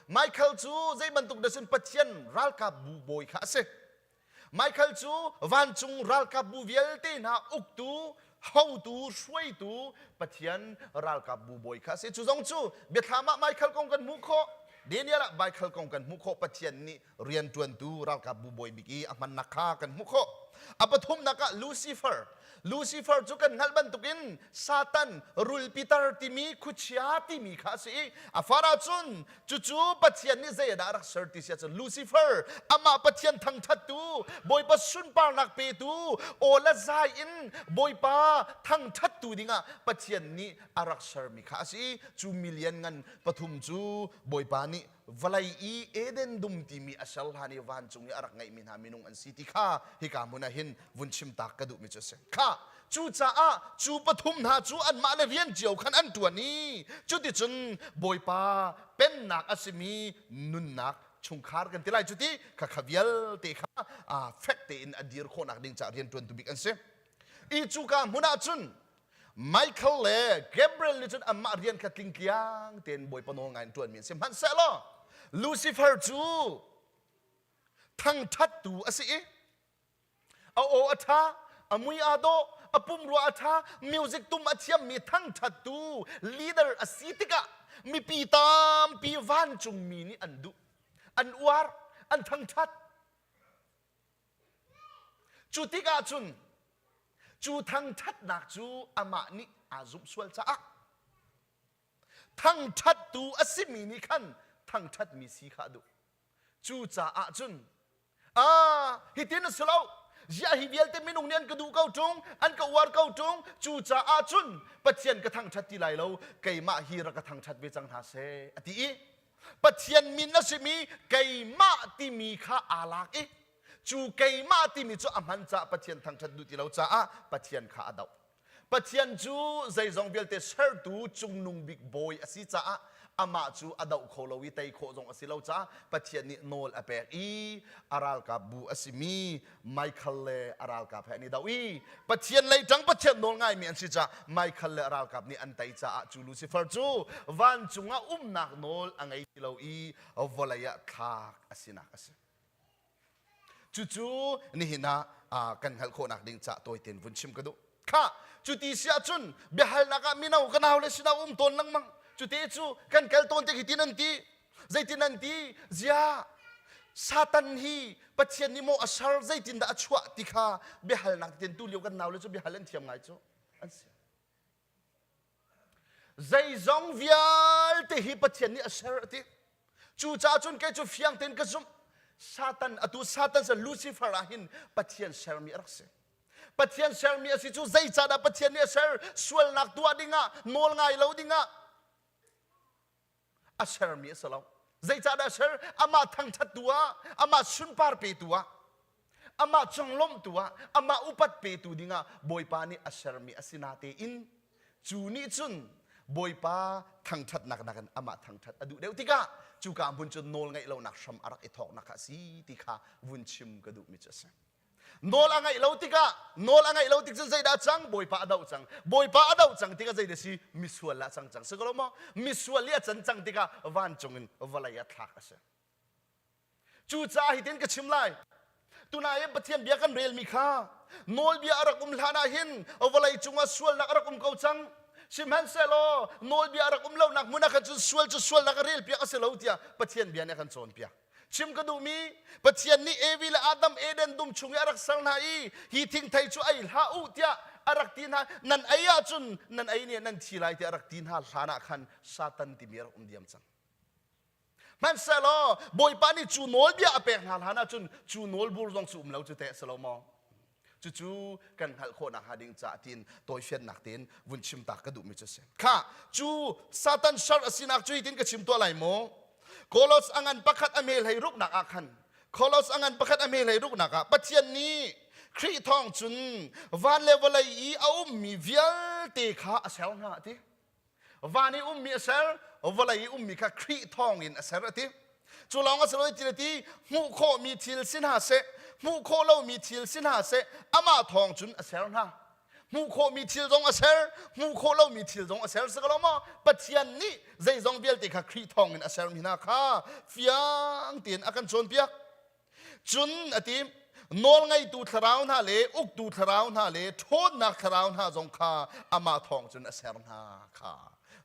S1: Michael cu zei bantuk dah sin Pathian ralkap bu bawi kha a si. Michael cu vancung ralkapbu vialte hna uktu, hotu, hruaitu Pathian ralkapbu bawi kha a si. Cu zong cu biathlam ah Michael kong kan hmuh khawh. Daniel ah Michael kong kan hmuh khawh. Pathian nih rianṭuantu ralkapbu bawi bik i a hmannak kha kan hmuh khawh. A pathumnak ah Lucifer. Lucifer cu kan hngalh bantukin Satan rulpitar timi khuachia timi kha a si i a far ahcun cucu Pathian nih zei dah a rak ser ti si ahcun Lucifer amah Pathian thangṭhattu Bawipa sunparnak petu aw le zai in Bawipa thangṭhattu dingah Pathian nih a rak sermi kha a si i cu milian ngan pathum cu Bawipa nih vawlei i Eden dum timi a ser hlan i vancung i a rak ngeihmi hna minung an si ti kha hika hmun ah hin vun chimtak ka duhmi cu a si. Kha cucaah cu pathum hna cu anmah le rian cio khan an ṭuan i cuticun Bawipa pennak a simi nunnak chungkhar kan ti lai cu ti kha kha vialte kha fek tein a dir khawhnak ding caah rian ṭuantu bik an si. I cuka hmun ah cun Michael le Gabriel nih cun anmah rian kha tlingtliang tein Bawipa nawl ngai in ṭuanmi an si. Hmanhsehlaw Lucifer cu thangṭhattu a si i a aw a ṭha, a mui aa dawh, a pumrua a ṭha, music tum a thiammi thangṭhattu leader a si tikah mipi tampi vancungmi nih an duh, an uar, an thangṭhat. Cu tikah cun cu thangṭhatnak cu amah nih aa zumh sual caah thangṭhattu a simi nih khan thangṭhatmi si kha a duh. Cucaah cun ah hitin a si lo ziah hi vialte minung nih an ka duh ko ṭung an ka uar ko ṭung cucaah cun Pathian ka thangṭhat ti lai lo keimah hi rak ka thangṭhat ve cang hna seh a ti i Pathian min a simi keimah timi kha aa lak i cu keimah timi cu a hman caah Pathian thangṭhat duh ti lo caah Pathian kha a doh. Pathian cu zeizong vialte sertu cungnung bik bawi a si caah amah cu a doh kho lo i tei khawh zong a si lo caah Pathian nih nawl a pek i a ralkap bu a simi Michael le a ralkap he an i do i Pathian lei ṭang Pathian nawl ngaimi an si caah Michael le a ralkap nih an tei caah cu Lucifer cu vancung ah umnak nawl a ngei ti lo i vawlei ah thlak a sinak a si. Cucu nihin ah kan hngalh khawhnak ding cah tawi tein vun chim ka duh. Kha cuti si ahcun biahalnak ah mino ka nau le sinah um tawn lengmang. Cute cu kan kal tawn te khi tin an ti. Zeitin an ti? Ziah Satan hi Pathian nih maw a ser zeitindah a chuah ti kha biahalnak tin tu lio kan nau le cu biahal an thiam ngai cu an si. Zeizong vialte hi Pathian nih a ser a ti. Cucaah cun kei cu fiang tein ka zumh. Satan atu Satan sa Lucifer ah hin Pathian sermi a rak si. Pathian sermi a si cu zeicahdah Pathian nih a ser? Sualnak tuah dingah, nawl ngai lo dingah a sermi a si lo. Zeicahdah a ser? Amah thangṭhattu ah, amah sunpar petu ah, amah conglawmhtu ah, amah upat petu dingah Bawipa nih a sermi a si natein cu nih cun Bawipa thangṭhatnak nakin amah thangṭhat a duh deuh tikah cuka hmun cu nawl ngeih lonak hram a rak i thawknak kha a si ti kha vun chim ka duhmi cu a si. Nawl a ngaih lo tikah nawl a ngaih lo tik cun zeidah cang Bawipa a doh cang Bawipa a doh cang tikah zeidah si misual ah cang cang si ko lo maw misual i a can cang tikah vancung in vawlei ah thlak a si cucaah hitin ka chim lai tunai i Pathian bia kan relmi kha nawlbia a rak um hlan ah hin vawlei cungah sualnak a rak um ko cang sihmanhsehlaw nawlbia a rak um lonak hmun ah khan cun sual cu sualnak a relpiak a si lo tiah Pathian bia nih a kan cawnpiak Chim ka duhmi Pathian nih Evi le Adam Eden dum chung i a rak ser hna i hi thingthei cu ei hlah u tiah A rak ti hna nan ei ahcun nan ei nih nan thi lai tiah a rak ti hna hlan ah khan Satan timi a rak um diam cang. Hmanhsehlaw Bawipa nih cu nawlbia a pek hna hlan ahcun cu nawlbur zong cu um lo cu teh si lo maw? Cucu kan hngalh khawh nakhnga ding caah tiin tawifiannak tein vun chim ta ka duhmi cu a si. Kha cu Satan shar a sinak cu hitin ka chim tuah lai mu. Kolos a ngan pakhat a hme hlei ruknak ah khan Kolos a ngan pakhat a hme hlei ruknak ah Pathian nih Khrih thawng cun van le vawlei i a ummi vialte kha a ser hna a ti. Van i ummi a ser, vawlei i ummi kha Khrih thawngin a ser a ti. Cu lawng a si lo ti ti hmuh khawhmi thil si hna seh, hmuh khawh lomi thil si hna seh, amah thawng cun a ser hna. Hmuh khawhmi thil zong a ser, hmuh khawh lomi thil zong a ser si ko lo maw? Pathian nih zeizong vialte kha Khrih thawngin a sermi hna kha fiang tein a kan cawnpiak. Cun a ti, nawlngeitu thlarau hna le uktu thlarau hna le ṭhawnnak thlarau hna zong kha amah thawng cun a ser hna kha.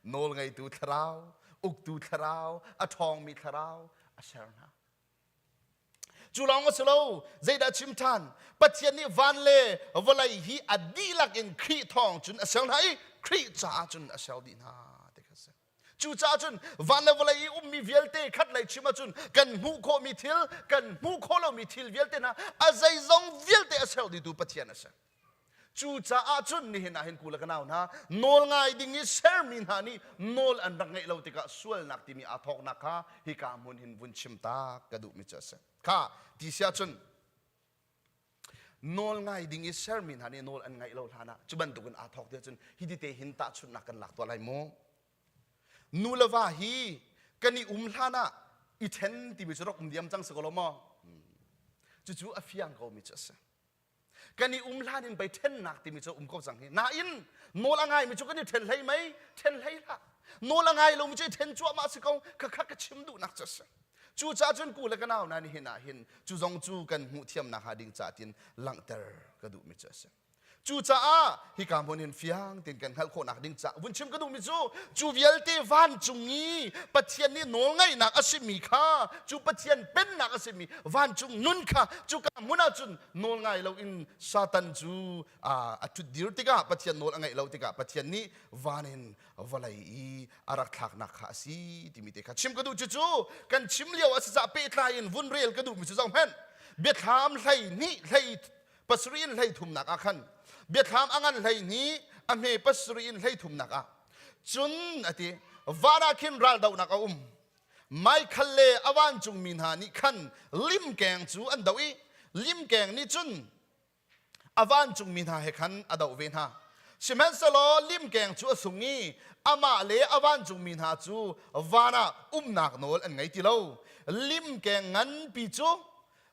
S1: Nawlngeitu thlarau, uktu thlarau, a ṭhawngmi thlarau a ser hna. Cu lawng a si lo, zeidah chim ṭhan? Pathian nih van le vawlei hi a dihlak in Khrih thawng cun a ser hna i Khrih caah cun a ser dih hna ti kha a si. Cucaah cun van le vawlei i ummi vialte khat lei chim ahcun kan hmuh khawhmi thil, kan hmuh khawh lomi thil vialte hna a zeizong vialte a ser dihtu Pathian a si. Cucaah cun nihin ah hin ku le ka nau hna nawl ngai ding i sermi hna nih nawl an rak ngeih lo tikah sualnak timi aa thawknak kha hika hmun hin vun chim ta ka duhmi cu a si. Kha ti si ahcun nawl ngai ding i sermi hna nih nawl an ngaih lo hlan ah cu bantukin aa thawk ti ahcun hiti te hin tahchunhnak kan lak tuah lai mu. Nu le va hi kan i um hlan ah i ṭhen timi cu rak um diam cang si ko lo maw? Cucu a fiang komi cu a si. Kan i um hlan in pei ṭhennak timi cu um ko cang hi. Nain nawl a ngaimi cu kan i ṭhen hlei mei, ṭhen hlei hlah. Nawl a ngai lomi cu i ṭhen cuahmah si ko. Khakha ka chim duhnak cu a si. Cucaah cun ku le ka nau hna nihin ah hin cu zong cu kan hmuh thiamnak hnga ding caah tin langhter ka duhmi cu a si. Cucaah hika hmun hin fiang tein kan hngalh khawhnak ding caah vun chim ka duhmi cu cu vialte vancung i Pathian nih nawlngaihnak a simi kha cu Pathian pennak a simi vancung nun kha cuka hmun ah cun nawl ngai loin Satan cu a ṭhutdir tikah Pathian nawl a ngaih lo tikah Pathian nih van in vawlei i a rak thlaknak kha a si timi te kha chim ka duh cucu kan chim lio a si caah pehtlai in vun rel ka duhmi cu zoh hmanh biathlam hlei hnih hlei pasarih in hleithumnak ah khan biathlam a ngan 12 a hme pasarih in hleithumnak ah cun a ti van ah khin raldohnak a um Michael le a vancungmi hna nih khan limkeng cu an doh i limkeng nih cun a vancungmi hna he khan a doh ve hna sihmanhsehlaw limkeng cu a sung i amah le a vancungmi hna cu van ah umnak nawl an ngei ti lo limkeng nganpi cu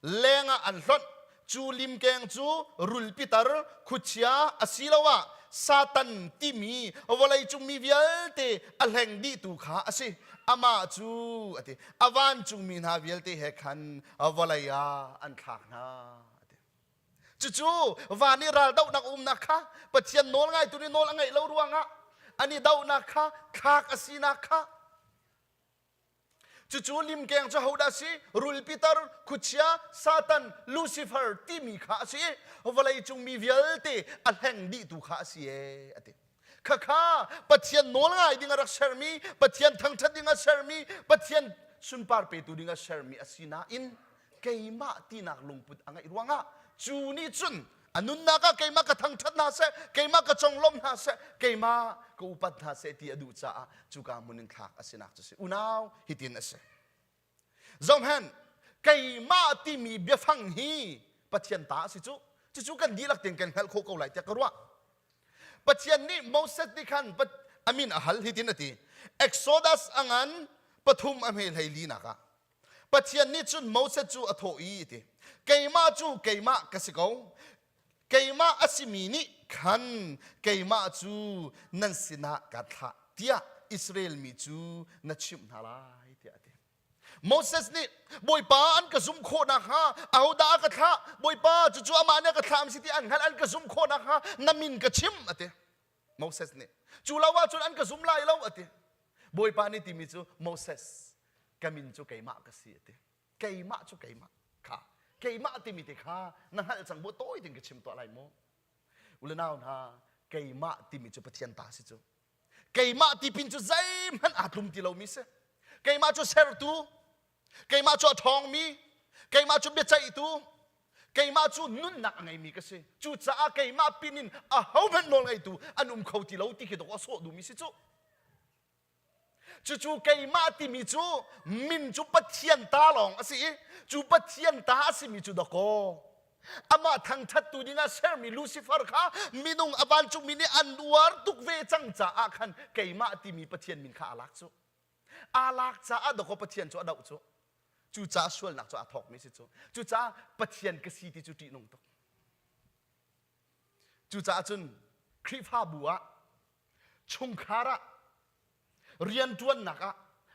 S1: lengah an hlonh cu limkeng cu rulpitar khuachia asiloah Satan timi vawleicung mi vialte a hleng dihtu kha a si amah cu a ti a vancungmi hna vialte he khan vawlei ah an thlak hna a ti cucu van i raldohnak umnak kha Pathian nawl ngaitu nih nawl a ngaih lo ruangah an i dohnak kha thlak a sinak kha Cucu limkeng cu hodah si? Rulpitar, khuachia, Satan, Lucifer timi kha a si i vawleicung mi vialte a hleng dihtu kha a si ee a ti. Khakha Pathian nawl ngai ding a rak sermi, Pathian thangṭhat ding a sermi, Pathian sunpar petu ding a sermi a si nain keimah tinak lungput a ngeih ruangah cu nih cun a nunnak ah keimah ka thangṭhat hna seh keimah ka conglawmh hna seh keimah ka upat hna seh ti a duh caah cuka hmun in thlak a sinak cu si unau hitin a si zohhmanh keimah timi biafang hi Pathian ta a si cu cucu kan dihlak tein kan hngalh khawh ko lai tiah ka ruah Pathian nih Moses nih khan a min a hal hitin a ti Exodus a ngan pathum a hme hlei linak ah Pathian nih cun Moses cu a thawh i ti keimah cu keimah ka si ko keimah a simi nih khan keimah cu nan sinah ka thlah tiah Israel mi cu na chimh hna lai tiah a ti Moses nih Bawipa an ka zumh khawh nakhnga ahodah a ka thlah Bawipa cucu amah nih a ka thlah si ti an hngalh an ka zumh khawh nakhnga na min ka chim a ti Moses nih cu lo ahcun an ka zum lai lo a ti Bawipa nih timi cu Moses ka min cu keimah ka si a ti keimah cu keimah kha keimah timi te kha na hngalh cang bu tawi tein ka chim tuah lai mu. U le nau hna, keimah timi cu Pathian ta si cu. Keimah ti pin cu zeihmanh aa tlum ti lomi si. Keimah cu sertu, keimah cu a ṭhawngmi, keimah cu biaceihtu, keimah cu nunnak a ngeimi ka si. Cucaah keimah pin in ahohmanh nawl ngeitu an um kho ti lo ti khi dawh a sawh duhmi si cu. Cucu keimah timi cu min cu Pathian ta lawng a si i cu Pathian ta a simi cu dakaw amah thangṭhattu dingah sermi Lucifer kha minung a vancungmi nih an uar tuk ve cang caah khan keimah timi Pathian min kha aa lak cu. Aa lak caah dakaw Pathian cu a doh cu. Cucaah sualnak cu aa thawkmi si cu. Cucaah Pathian ka si ti cu ṭihnung tuk. Cucaah cun Khrihfabu ah chungkhar ah rianṭuannak ah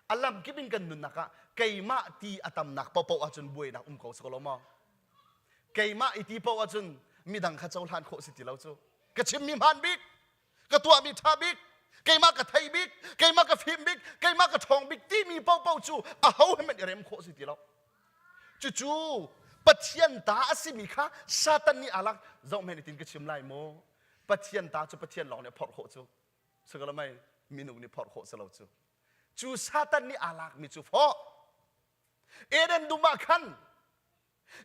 S1: a lamkip in kan nunnak ah keimah ti a tamnak paohpaoh ahcun buainak um ko si ko lo maw? Keimah i ti paoh ahcun midang kha cohlan khawh si ti lo cu. Ka chimmi hmaan bik, ka tuahmi ṭha bik, keimah ka thei bik, keimah ka fim bik, keimah ka ṭhawng bik timi paohpaoh cu aho he hmanh i rem khawh si ti lo. Cucu Pathian ta a simi kha Satan nih aa lak zohhmanh itin ka chim lai maw? Pathian ta cu Pathian lawng nih a phorh khawh cu. Sikalamai minung nih phorh khawh si lo cu. Cu Satan nih aa lakmi cu fawh. Eden dum ah khan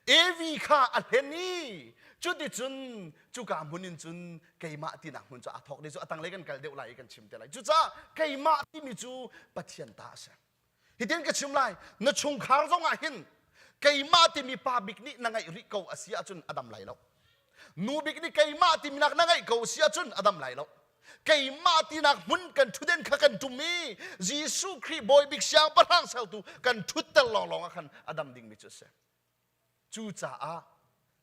S1: Evi kha a hlen i cuticun cuka hmun in cun keimah tinak hmun cu aa thawk ni cu a tanglei kan kal deuh lai i kan chim te lai. Cucaah keimah timi cu Pathian ta a si. Hitin ka chim lai, na chungkhar zong ah hin keimah timi pa bik nih na ngeih rih ko a si ahcun a dam lai lo. Nu bik nih keimah timi nak na ngeih ko a si ahcun a dam lai lo. Keimah tinak hmun kan ṭhutden kha kan ṭum i Jesuh Khrih Bawi bik siangpahrang sertu kan ṭhutter lawnglawng ah khan a dam dingmi cu a si. Cucaah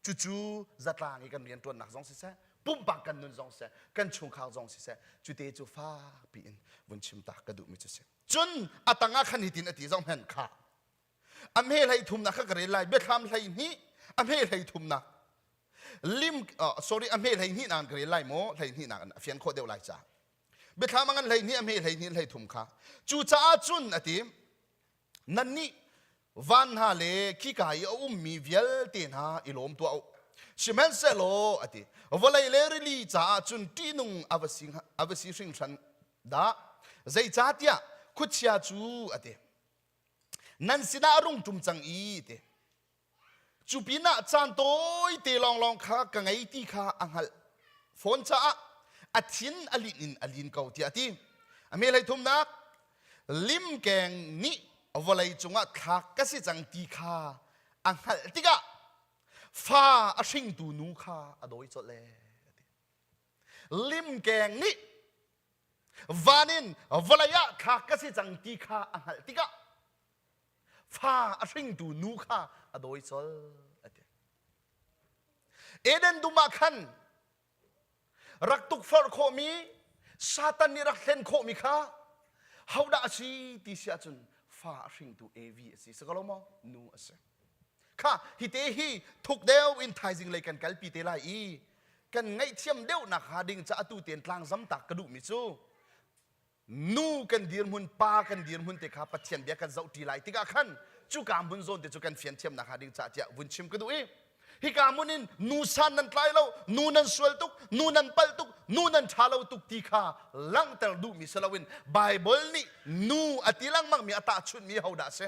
S1: cucu zatlang i kan rianṭuannak zong siseh, pumpak kan nun zong siseh, kan chungkhar zong siseh, cute cu fakpi in vun chim ta ka duhmi cu si. Cun a tangah khan hitin a ti zong hen kha. A hme hlei thumnak kha ka rel lai biathlam 12 a hme hlei thumnak lim sorry a hme 12 nak ka rel lai maw 12 nak a fian khawh deuh lai ca biathlam a ngan 12 a hme 12 33 kha cucaah cun a ti nannih van hna le khika i a ummi vialte hna i lawm tuah u sihmanhsehlaw a ti vawlei le rili caah cun ṭihnung a va si a va si hringhran dah zeicahtiah khuachia cu a ti nan sinah a rung ṭum cang i ti Cu pinah caan tawite lawnglawng kha ka ngei ti kha a hngalh fawn caah a thin a linh in a lin ko tiah a ti. A hme hleithumnak limkeng nih vawlei cungah thlak ka si cang ti kha a hngalh tikah fa a hringtu nu kha a dawi colh ee. Limkeng nih van in vawlei ah thlak ka si cang ti kha a hngalh tikah fa a hringtu nu kha a dawi colh a ti. Eden dum ah khan rak tukforh khawhmi Satan nih rak hlen khawhmi kha hodah a si ti si ahcun fa a hringtu Evi a si. Si ko lo maw? Nu a si. Kha hi te hi thuk deuh in thaizing lei kan kalpi te lai i kan ngaihthiam deuh nak hnga ding ca atu tein tlangzam tak ka duhmi cu nu kan dirhmun pa kan dirhmun te kha Pathian bia kan zoh ṭi lai tikah khan cuka hmun zawn te cu kan fian thiam nak hnga ding caah tiah vun chim ka duh i hika hmun in nu san nan tlai lo nu nan sual tuk nu nan palh tuk nu nan ṭha lo tuk ti kha langhter duhmi si loin Bible nih nu a ti lengmang mi a tahchunhmi hodah a si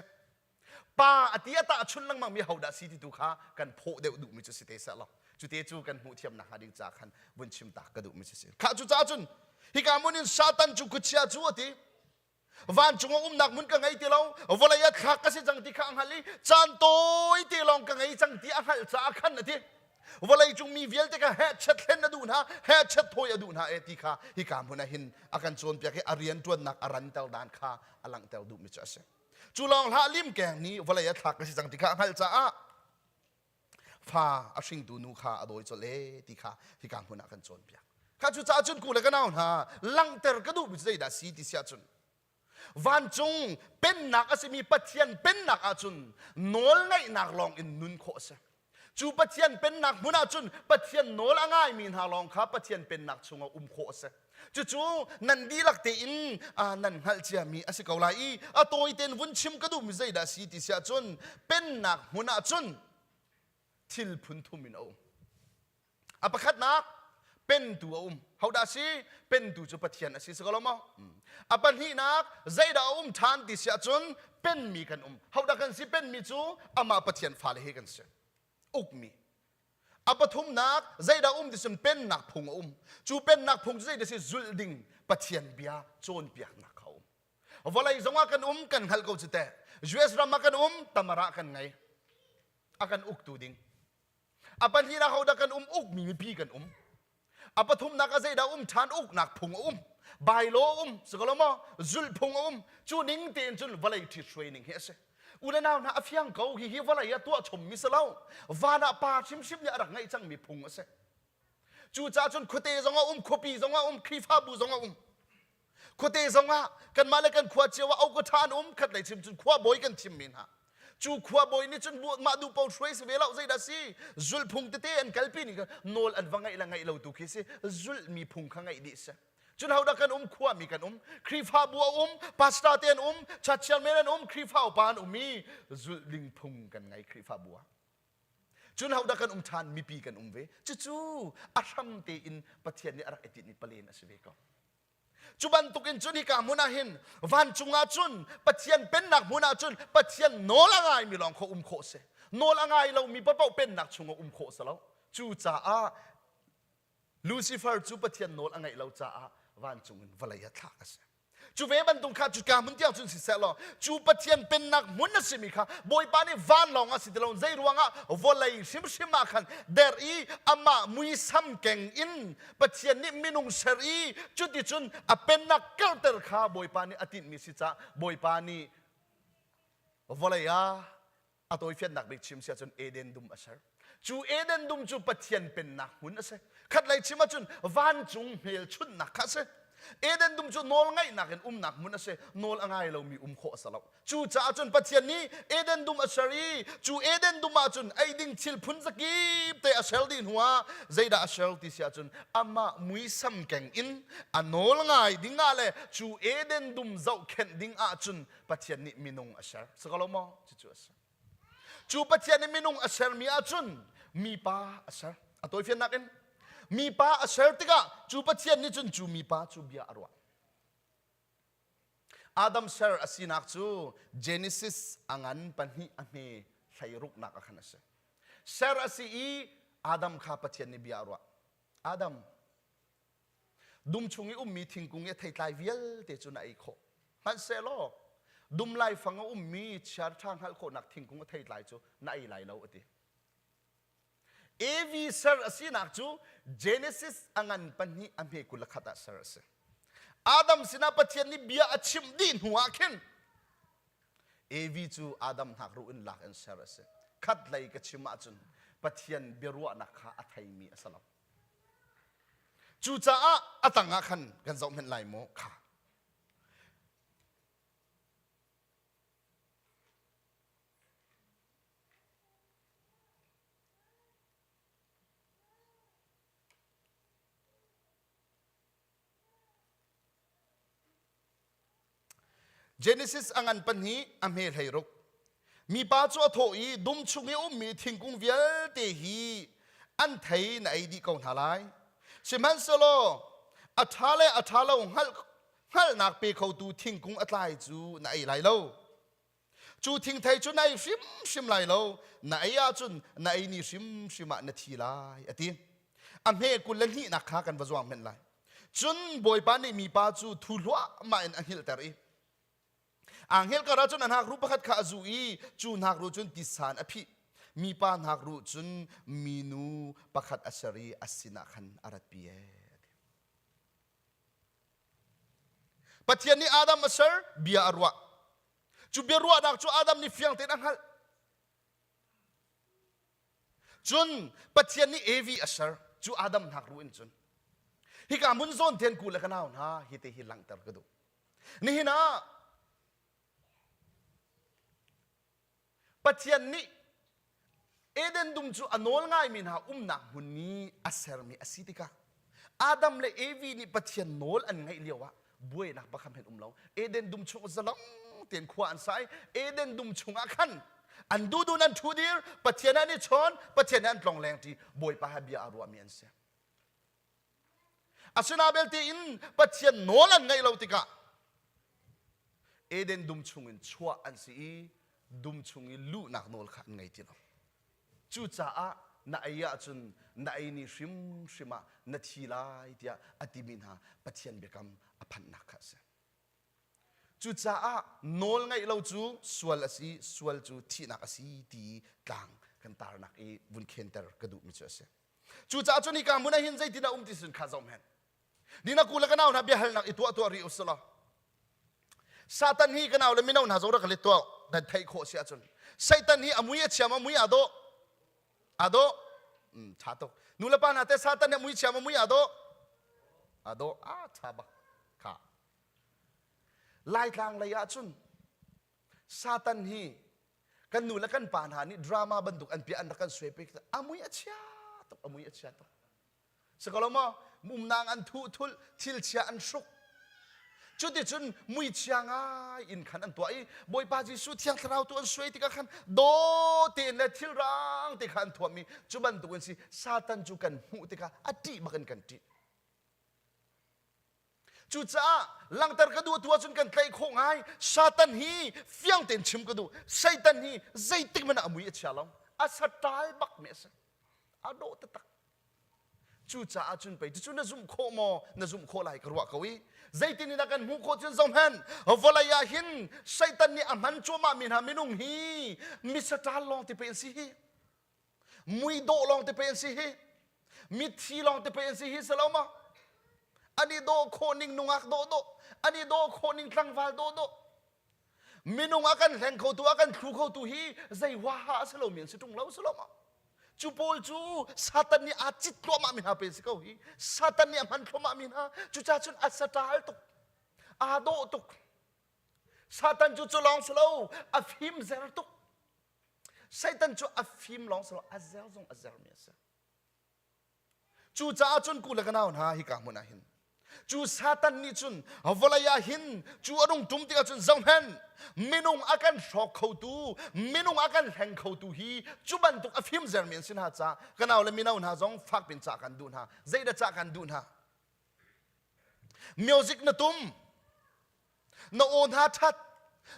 S1: pa a ti a tahchun lengmang mi hodah si ti tu kha kan phawh deuh duhmi cu si te seh law cu te cu kan hmuh thiam nakhnga ding ca khan vun chim ta ka duhmi cu si kha cu caah cun hika hmun in Satan cu khuachia cu a ti vancung ah umnak hmun ka ngei ti lo vawlei ah thlak ka si cang ti kha a hngalh i caan tawi te lawng ka ngei cang ti a hngalh caah khan a ti vawlei cung mi vialte kha hehchet hlen a duh hna hehchet thawi a duh hna e ti kha hika hmun ah hin a kan cawnpiak i a rianṭuannak a ranter dan kha a langhter duhmi cu a si Cu lawng hlah limkeng nih vawlei a thlak a si cang ti kha a hngalh caah fa a hringtu nu kha a dawi colh e ti kha hika hmun ah kan cawnpiak. Kha cu caah cun ku le ka nau hna langhter ka duhmi cu zeidah si ti si ahcun vancung pennak a simi Pathian pennak ahcun nawlngaihnak lawng in nun khawh a si. Cu Pathian pennak hmun ahcun Pathian nawl a ngaimi hna lawng kha Pathian pennak chungah um khawh a si. Cucu nan dihlak tein nan hngalh ciami a si ko lai i a tawi tein vun chim ka duhmi zeidah a si ti si ahcun pennak hmun ahcun thil phun thum in a um. A pakhatnak. Pentu a um. Hodah si? Pentu cu Pathian a si si ko lo maw? A pahnihnak zeidah a um ṭhan ti si ahcun penmi kan um. Hodah kan si penmi cu amah Pathian fale he kan si. Ukmi. A pathumnak zeidah um ti cun pennak phung a um. Cu pennak phung cu zeidah si zulh ding Pathian bia cawnpiaknak kha a um. Vawlei zongah kan um kan hngalh ko cu teh. US ram ah kan um tamara kan ngei. A kan uktu ding. A pahnihnak hodah kan um ukmi mipi kan um. A pathumnak ah zeidah um ṭhan uknak phung a um. Bylaw a um, si ko lo maw? Zulhphung a um. Cu ning tein cun vawlei ṭhithruai ning hi a si. U le nau hna a fiang ko hihi vawlei ah tuah chommi si lo. Van ah pa hrimhrim nih a rak ngeih cangmi phung a si. Cucaah cun khuate zong a um, khuapi zong a um, Khrihfabu zong a um. Khuate zongah kanmah le kan khua cio ah oka an um khat lei chim cun khua bawi kan thimmi hna. Cu khua bawi nih cun mah duh paoh hruai si ve lo zeidah si zulhphung tete an kalpi ning nawl an va ngeih le ngeih lo tu khi si zulhmi phung kha ngeih dih si. Cun hodah kan um khuami kan um Khrihfabu a um pastor te an um church chairman an um Khrihfa upa an um i zulh ding phung kan ngei Khrihfabu ah. Cun hodah kan um ṭhan mipi kan um ve. Cucu a hram tein Pathian nih a rak i tinhmi palen a si ve ko. Cu bantukin cun hika hmun ah hin vancung ah cun Pathian pennak hmun ah cun Pathian nawl a ngaimi lawng kha um khawh si. Nawl a ngai lomi paoh pennak chungah um khawh si lo. Cucaah Lucifer cu Pathian nawl a ngaih lo caah vancung in vawlei ah thlak a si. Cu ve bantuk kha cuka hmun tiang cun siseh law cu Pathian pennak hmun a simi kha Bawipa nih vanlawng a si ti lo zei ruangah vawlei hrimhrim ah khan der i amah muisam keng in Pathian nih minung ser i cuticun a pennak karter kha Bawipa nih a tinhmi si caah Bawipa nih vawlei ah a tawifiannak bik chim si ahcun Eden dum a ser. Cu Eden dum cu Pathian pennak hmun a si. Khatlei chim ahcun vancung hmelchunhnak kha a si. Eden dum cu nawl ngaihnak in umnak hmun a si. Nawl a ngai lomi um khawh a si lo. Cucaah cun Pathian nih Eden dum a ser i cu Eden dum ah cun ei ding thil phun zakip te a ser dih hnuah zeidah a ser ti si ahcun amah muisam keng in a nawl ngai ding ah le cu Eden dum zohkhenh ding ah cun Pathian nih minung a ser. Si ko lo maw? Cucu a si. Cu Pathian nih minung a sermi ahcun mipa a ser. A tawifiannak in mipa a ser tikah cu Pathian nih cun cu mipa cu bia a ruah. Adam ser a sinak cu Genesis a ngan pahnih a hme hleiruknak ah khan a si. Ser a si i Adam kha Pathian nih bia a ruah. Adam, Dum chung i ummi thingkung i a theitlai vialte cu na ei khawh. Hmanhsehlaw dum laifang a ummi chiarṭha hngalh khawhnak thingkung a theitlai cu na ei lai lo a ti. Evi ser a sinak cu Genesis a ngan pahnih a hme 21 ah ser a si. Adam sinah Pathian nih bia a chimh dih hnu ah khin Evi cu Adam hnakruh in lak in ser a si. Khat lei ka chim ahcun Pathian biaruahnak kha a theimi a si lo. Cucaah a tangah khan kan zoh hmenh lai maw kha. Genesis a ngan pahnih a hme 16. Mipa cu a thawh i dum chung i ummi thingkung vialte hi an thei na ei dih ko hna lai. Sihmanhsehlaw a ṭha le a ṭha lo hngalh hngalhnak pe khotu thingkung a tlai cu na ei lai lo. Cu thingthei cu na ei hrimhrim lai lo, na ei ahcun na ei ni hrimhrim ah na thi lai, a ti. A hme 22nak kha kan va zuang hmenh lai. Cun Bawipa nih mipa cu thu hluahmah in a hngilhter i aa hngilh kar ahcun a hnakruh pakhat kha a zuh i cu hnakruh cun tisan a phih. Mipa hnakruh cun minu pakhat a ser i a sinah khan a ratpi ee. Pathian nih Adam a ser, bia a ruah. Cu bia ruahnak cu Adam nih fiang tein a hngalh. Cun Pathian nih Evi a ser, cu Adam hnakruh in cun. Hika hmun zawn ten ku le ka nau hna hi te hi langhter ka duh. Nihin ah Pathian nih Eden dum cu a nawl ngaimi hna umnak hmun i a sermi a si tikah Adam le Evi nih Pathian nawl an ngaih lio ah buainak pakhat hmanh um lo. Eden dum chung zalong tein khua an sa i Eden dum chungah khan an duhdun an ṭhu dir, Pathian an i chawn, Pathian he an tlongleng ṭi, Bawipa he bia aa ruahmi an si. Asina belte in Pathian nawl an ngaih lo tikah Eden dum chungin chuah an si i dum chung i luhnak nawl kha an ngei ti lo. Cucaah na ei ahcun na ei ni hrimhrim ah na thi lai tiah a timi hna Pathian biakam a phanhnak kha a si. Cucaah nawl ngaih lo cu sual a si, sual cu thihnak a si ti tlang kan tarnak i vun khenter ka duhmi cu a si. Cucaah cun hika hmun ah hin zeitin a um ti sun kha zoh hen. Nina ku le ka nau hna biahalnak i tuah tuah rih usih law. Satan hi ka nau le mino hna zong rak let tuah dan theih khawh si ahcun Satan hi a mui a chia ma mui aa dawh aa dawh mm, tha tuk nu le pa hna te Satan hi a mui chia ma mui aa dawh aa dawh a tha bak kha Laitlang lei ahcun Satan hi kan nu le kan pa hna nih drama bantuk an piah an rak kan suai pek a mui a chia tuk a mui a chia tuk Sikolo maw umnang an thuh thulh thil chia an hruk cuticun muichia ngai in khan an tuah i Bawipa Jesuh Thiang Thlarau tu an suai tikah khan daw tein le thil rang te kha an thuammi cu bantukin si Satan cu kan hmuh tikah a ṭih bak in kan ṭih. Cucaah langhter ka duh tu ahcun kan tlaih khawh ngai. Satan hi fiang tein chim ka duh. Satan hi zeitik hmanh ah a mui a chia lo. A saṭal bak mi a si. A dawh taktak. Cucaah cun pei cucu na zumh khawh maw? Na zumh khawh lai ka ruah ko i zeitin in a kan hmuh khawh cun zohhmanh vawlei ah hin Satan nih a hman cuahmah mi hna minung hi misaṭal lawng te pei an si hi. Mui dawh lawng te pei an si hi. Mithi lawng te pei an si hi si lo maw? An i dawh khawh ning nungak dawh dawh, an i dawh khawh ning tlangval dawh dawh. Minung a kan hleng khotu, a kan thlu khotu hi zei huaha a si lomi an si ṭung lo si lo maw? Cu pawl cu Satan nih aa cit thluahmah mi hna pe si ko hi. Satan nih a hman thluahmah mi hna. Cucaah cun a saṭal tuk. Aa dawh tuk. Satan cu cu lawng si lo, a fim zer tuk. Satan cu a fim lawng si lo, a zer zong a zermi a si. Cucaah cun ku le ka nau hna hika hmun ah hin cu Satan nih cun vawlei ah hin cu a rung ṭum tikah cun zohhmanh minung a kan hrawk khotu minung a kan hleng khotu hi cu bantuk a fimzermi an si hna caah ka nau le mino hna zong fak pin cah kan duh hna zeidah cah kan duh hna music na tum na aw hna ṭhat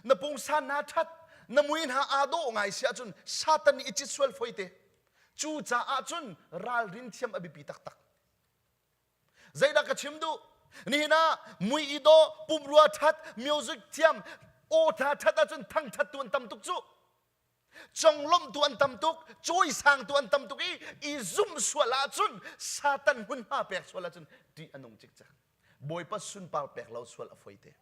S1: na pungsan hna ṭhat na mui hna aa dawh ngai si ahcun Satan nih i cit sual foi te cucaah cun ralrin thiam a biapi taktak zeidah ka chim duh nihin ah mui i dawh pumrua ṭhat music thiam aw hna ṭhat ahcun thangṭhat tu an tam tuk cu conglawmhtu an tam tuk cawisangtu an tam tuk i i zumh sual ahcun Satan hmunhma pek sual ahcun ṭih a nung cikcek Bawipa sunpar pek lo sual a foi te.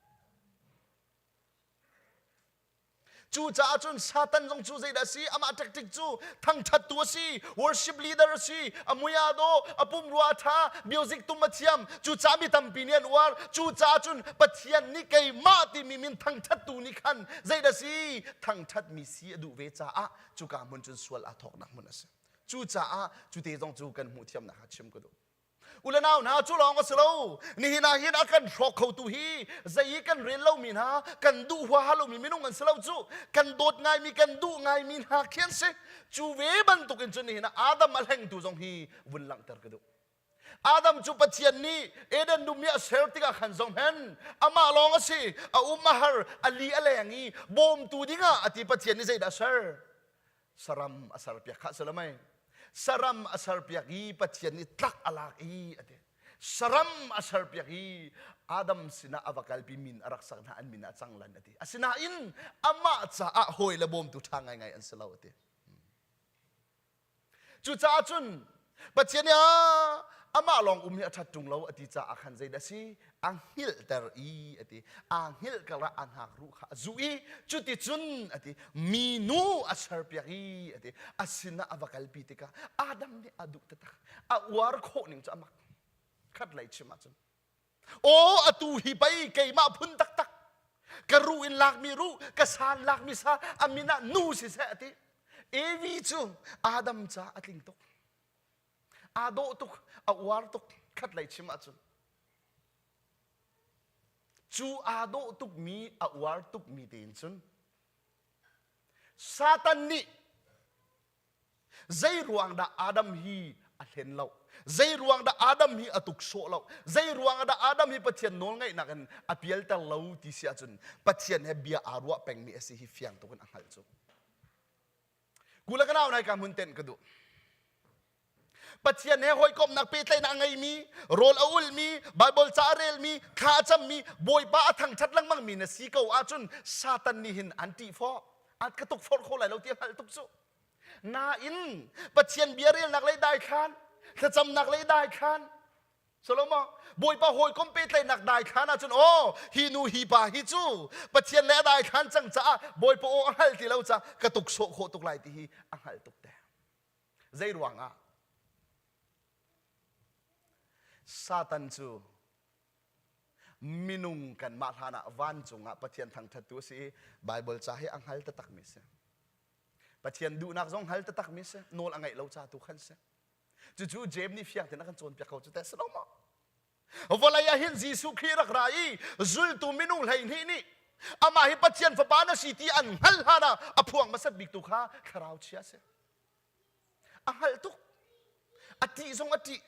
S1: Cucaah cun Satan zong cu zeidah a si? Amah tactic cu thangṭhattu a si, worship leader a si, a mui aa dawh, a pumrua a ṭha, music tum a thiam. Cucaah mi tampi nih an uar. Cucaah cun Pathian nih keimah timi min thangṭhattu nih khan zeidah si? Thangṭhatmi si a duh ve caah cuka hmun cun sual aa thawknak hmun a si. Cucaah cu te zong cu kan hmuh thiamnak kha chim ka duh. U le nau hna cu lawng a si lo nihin ah hin a kan hrawk khotu hi zei i kan rel lomi hna kan duh huaha lomi minung an si lo cu kan dawt ngaimi kan duh ngaimi hna khi an si cu ve bantukin cun nihin ah Adam a hlengtu zong hi vun langhter ka duh Adam cu Pathian nih Eden dum i a ser tikah khan zong hen amah lawng a si a um a har a li a leng i bawmtu dingah a ti Pathian nih zeidah a ser saram a serpiak kha si lo mei saram a serpiak i Pathian nih tlak a lak i a ti saram a serpiak i Adam sinah a va kalpi min a rak sak hna an min ah cang lan a ti asinain amah caah hawi le bawmtu ṭha ngaingai an si lo a ti cucaah cun Pathian nih amah lawng um hi a ṭhat ṭung lo a ti caah khan zeidah si a hngilhter i a ti aa hngilh karah a hnakruh kha a zuh i cuticun a ti minu a serpiak i a ti a sinah a va kalpi tikah Adam nih a duh taktak a uar khawh ning cu a mak khat lei chim ahcun aw atu hi pei keimah phun taktak ka ruh in lakmi ruh ka san lakmi sa a min ah nu siseh a ti Evi cu Adam ca a tling tuk aa dawh tuk a uar tuk khat lei chim ahcun cu aa dawh tukmi a uar tukmi tein cun Satan nih zei ruang dah Adam hi A hlen lo. Zei ruang dah Adam hi a tuk sawh lo? Zei ruang dah Adam hi Pathian nawlngaihnak in a pialter lo ti si ahcun Pathian he bia aa ruah pengmi a si hi fiang tuk in a hngalh cu. Kula ka nau nai ka hmun tenh ka duh. Pathian he hawikomhnak pehtlaihnak a ngeimi, rawl a ulmi, Baibal ca a relmi, thla a cammi, Bawipa a thangṭhat lengmangmi na si ko ahcun Satan nih hin an ṭih fawh. An ka tukforh kho lai lo ti a hngalh tuk cu. Nain Pathian bia relnak lei daithlan, thlacamnak lei daithlan, Solomon Bawipa hawikom pehtlaihnak daithlan ahcun aw hi nu hi pa hi cu Pathian le a daithlan cang caah Bawipa aw a hngal ti lo caah ka tuk sawh khawh tuk lai ti hi a hngalh tuk te. Zei ruangah? Satan cu minung kanmah hlan ah vancung ah Pathian thangṭhattu a si i Baibal ca hi a hngal taktakmi a si. Pathian duhnak zong hngal taktakmi a si. Nawl a ngaih lo ca tu khan si. Cucu James nih fiang tein a kan cawnpiak ko cu teh si lo maw? Vawlei ah hin Jesuh Khrih rak ra i zultu minung 12 nih amah hi Pathian fapa na si ti an hngalh hlan ah a phuang hmasat bik tu kha thlarau chia a si. A hngalh tuk. A ṭih zong a ṭih.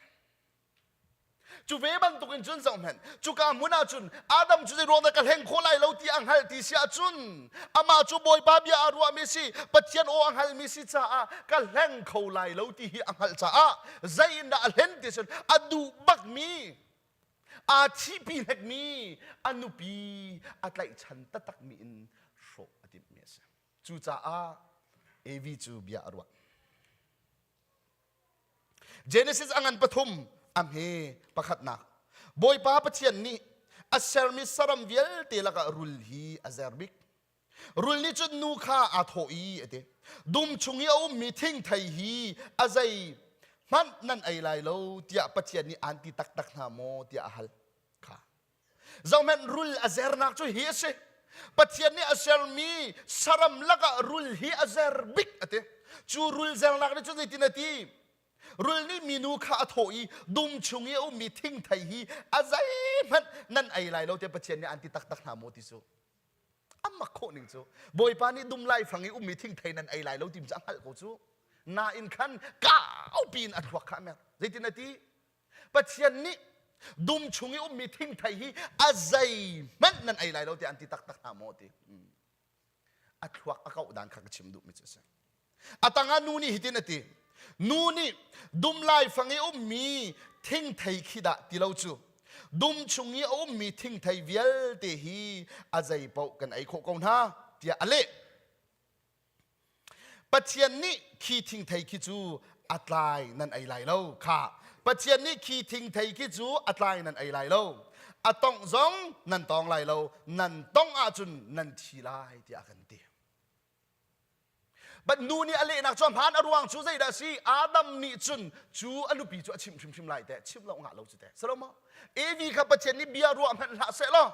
S1: Cu ve bantukin cun zohhmanh, cuka hmun ah cun Adam cu zeiruang dah ka hleng khawh lai lo ti a hngalh ti si ahcun amah cu Bawipa bia aa ruahmi si, Pathian aw a hngalmi si caah ka hleng kho lai lo ti hi a hngalh caah zei in dah a hlen ti cun a duh bakmi aa thihpi hlekmi a nupi a tlaihchan taktakmi in hrawh a timhmi a si. Cucaah Evi cu bia a ruah. Genesis a ngan pathum a hme pakhatnak. Bawipa Pathian nih a sermi saram vialte lakah rul hi a zer bik. Rul nih cun nu kha aa thawh i a ti. Dum chung i a ummi thingthei hi a zei hmanh nan ei lai lo tiah Pathian nih aan ti taktak hna maw tiah a hal. Kha. Zohhmanh rul a zernak cu hi a si. Pathian nih a sermi saram lakah rul hi a zer bik a ti. Cu rul zernak nih cun zeitin a ti? Rul nih minu kha a thawh i dum chung i a ummi thingthei hi a zeihmanh nan ei lai lo tiah Pathian nih an ti taktak hna maw ti cu. A mak khawh ning cu. Bawipa nih dum laifang i ummi thingthei nan ei lai lo ti cu a hngalh ko cu. Nain khan kaupi in a thluak kha a mer. Zeitin a ti? Pathian nih dum chung i ummi thingthei hi a zeihmanh nan ei lai lo tiah an ti taktak hna maw ti. A thluak a kauh dan kha ka chim duhmi cu a si. A tangah nu nih hitin a ti. Nu nih dum laifang i ummi thingthei khi dah ti lo cu dum chung i a ummi thingthei vialte hi a zei paoh kan ei khawh ko hna tiah a leh. Pathian nih khi thingthei khi cu a tlai nan ei lai lo kha Pathian nih khi thingthei khi cu a tlai nan ei lai lo a tongh zong nan tawng lai lo nan tongh ahcun nan thi lai tiah a kan ti But nu nih a lehnak cu a hmaan a ruang cu zeidah a si Adam nih cun cu a nupi cu a chimh hrimhrim lai teh chimh lo ngah lo cu teh salo maw Evi kha Pathian nih bia ruah hmanh hlah seh law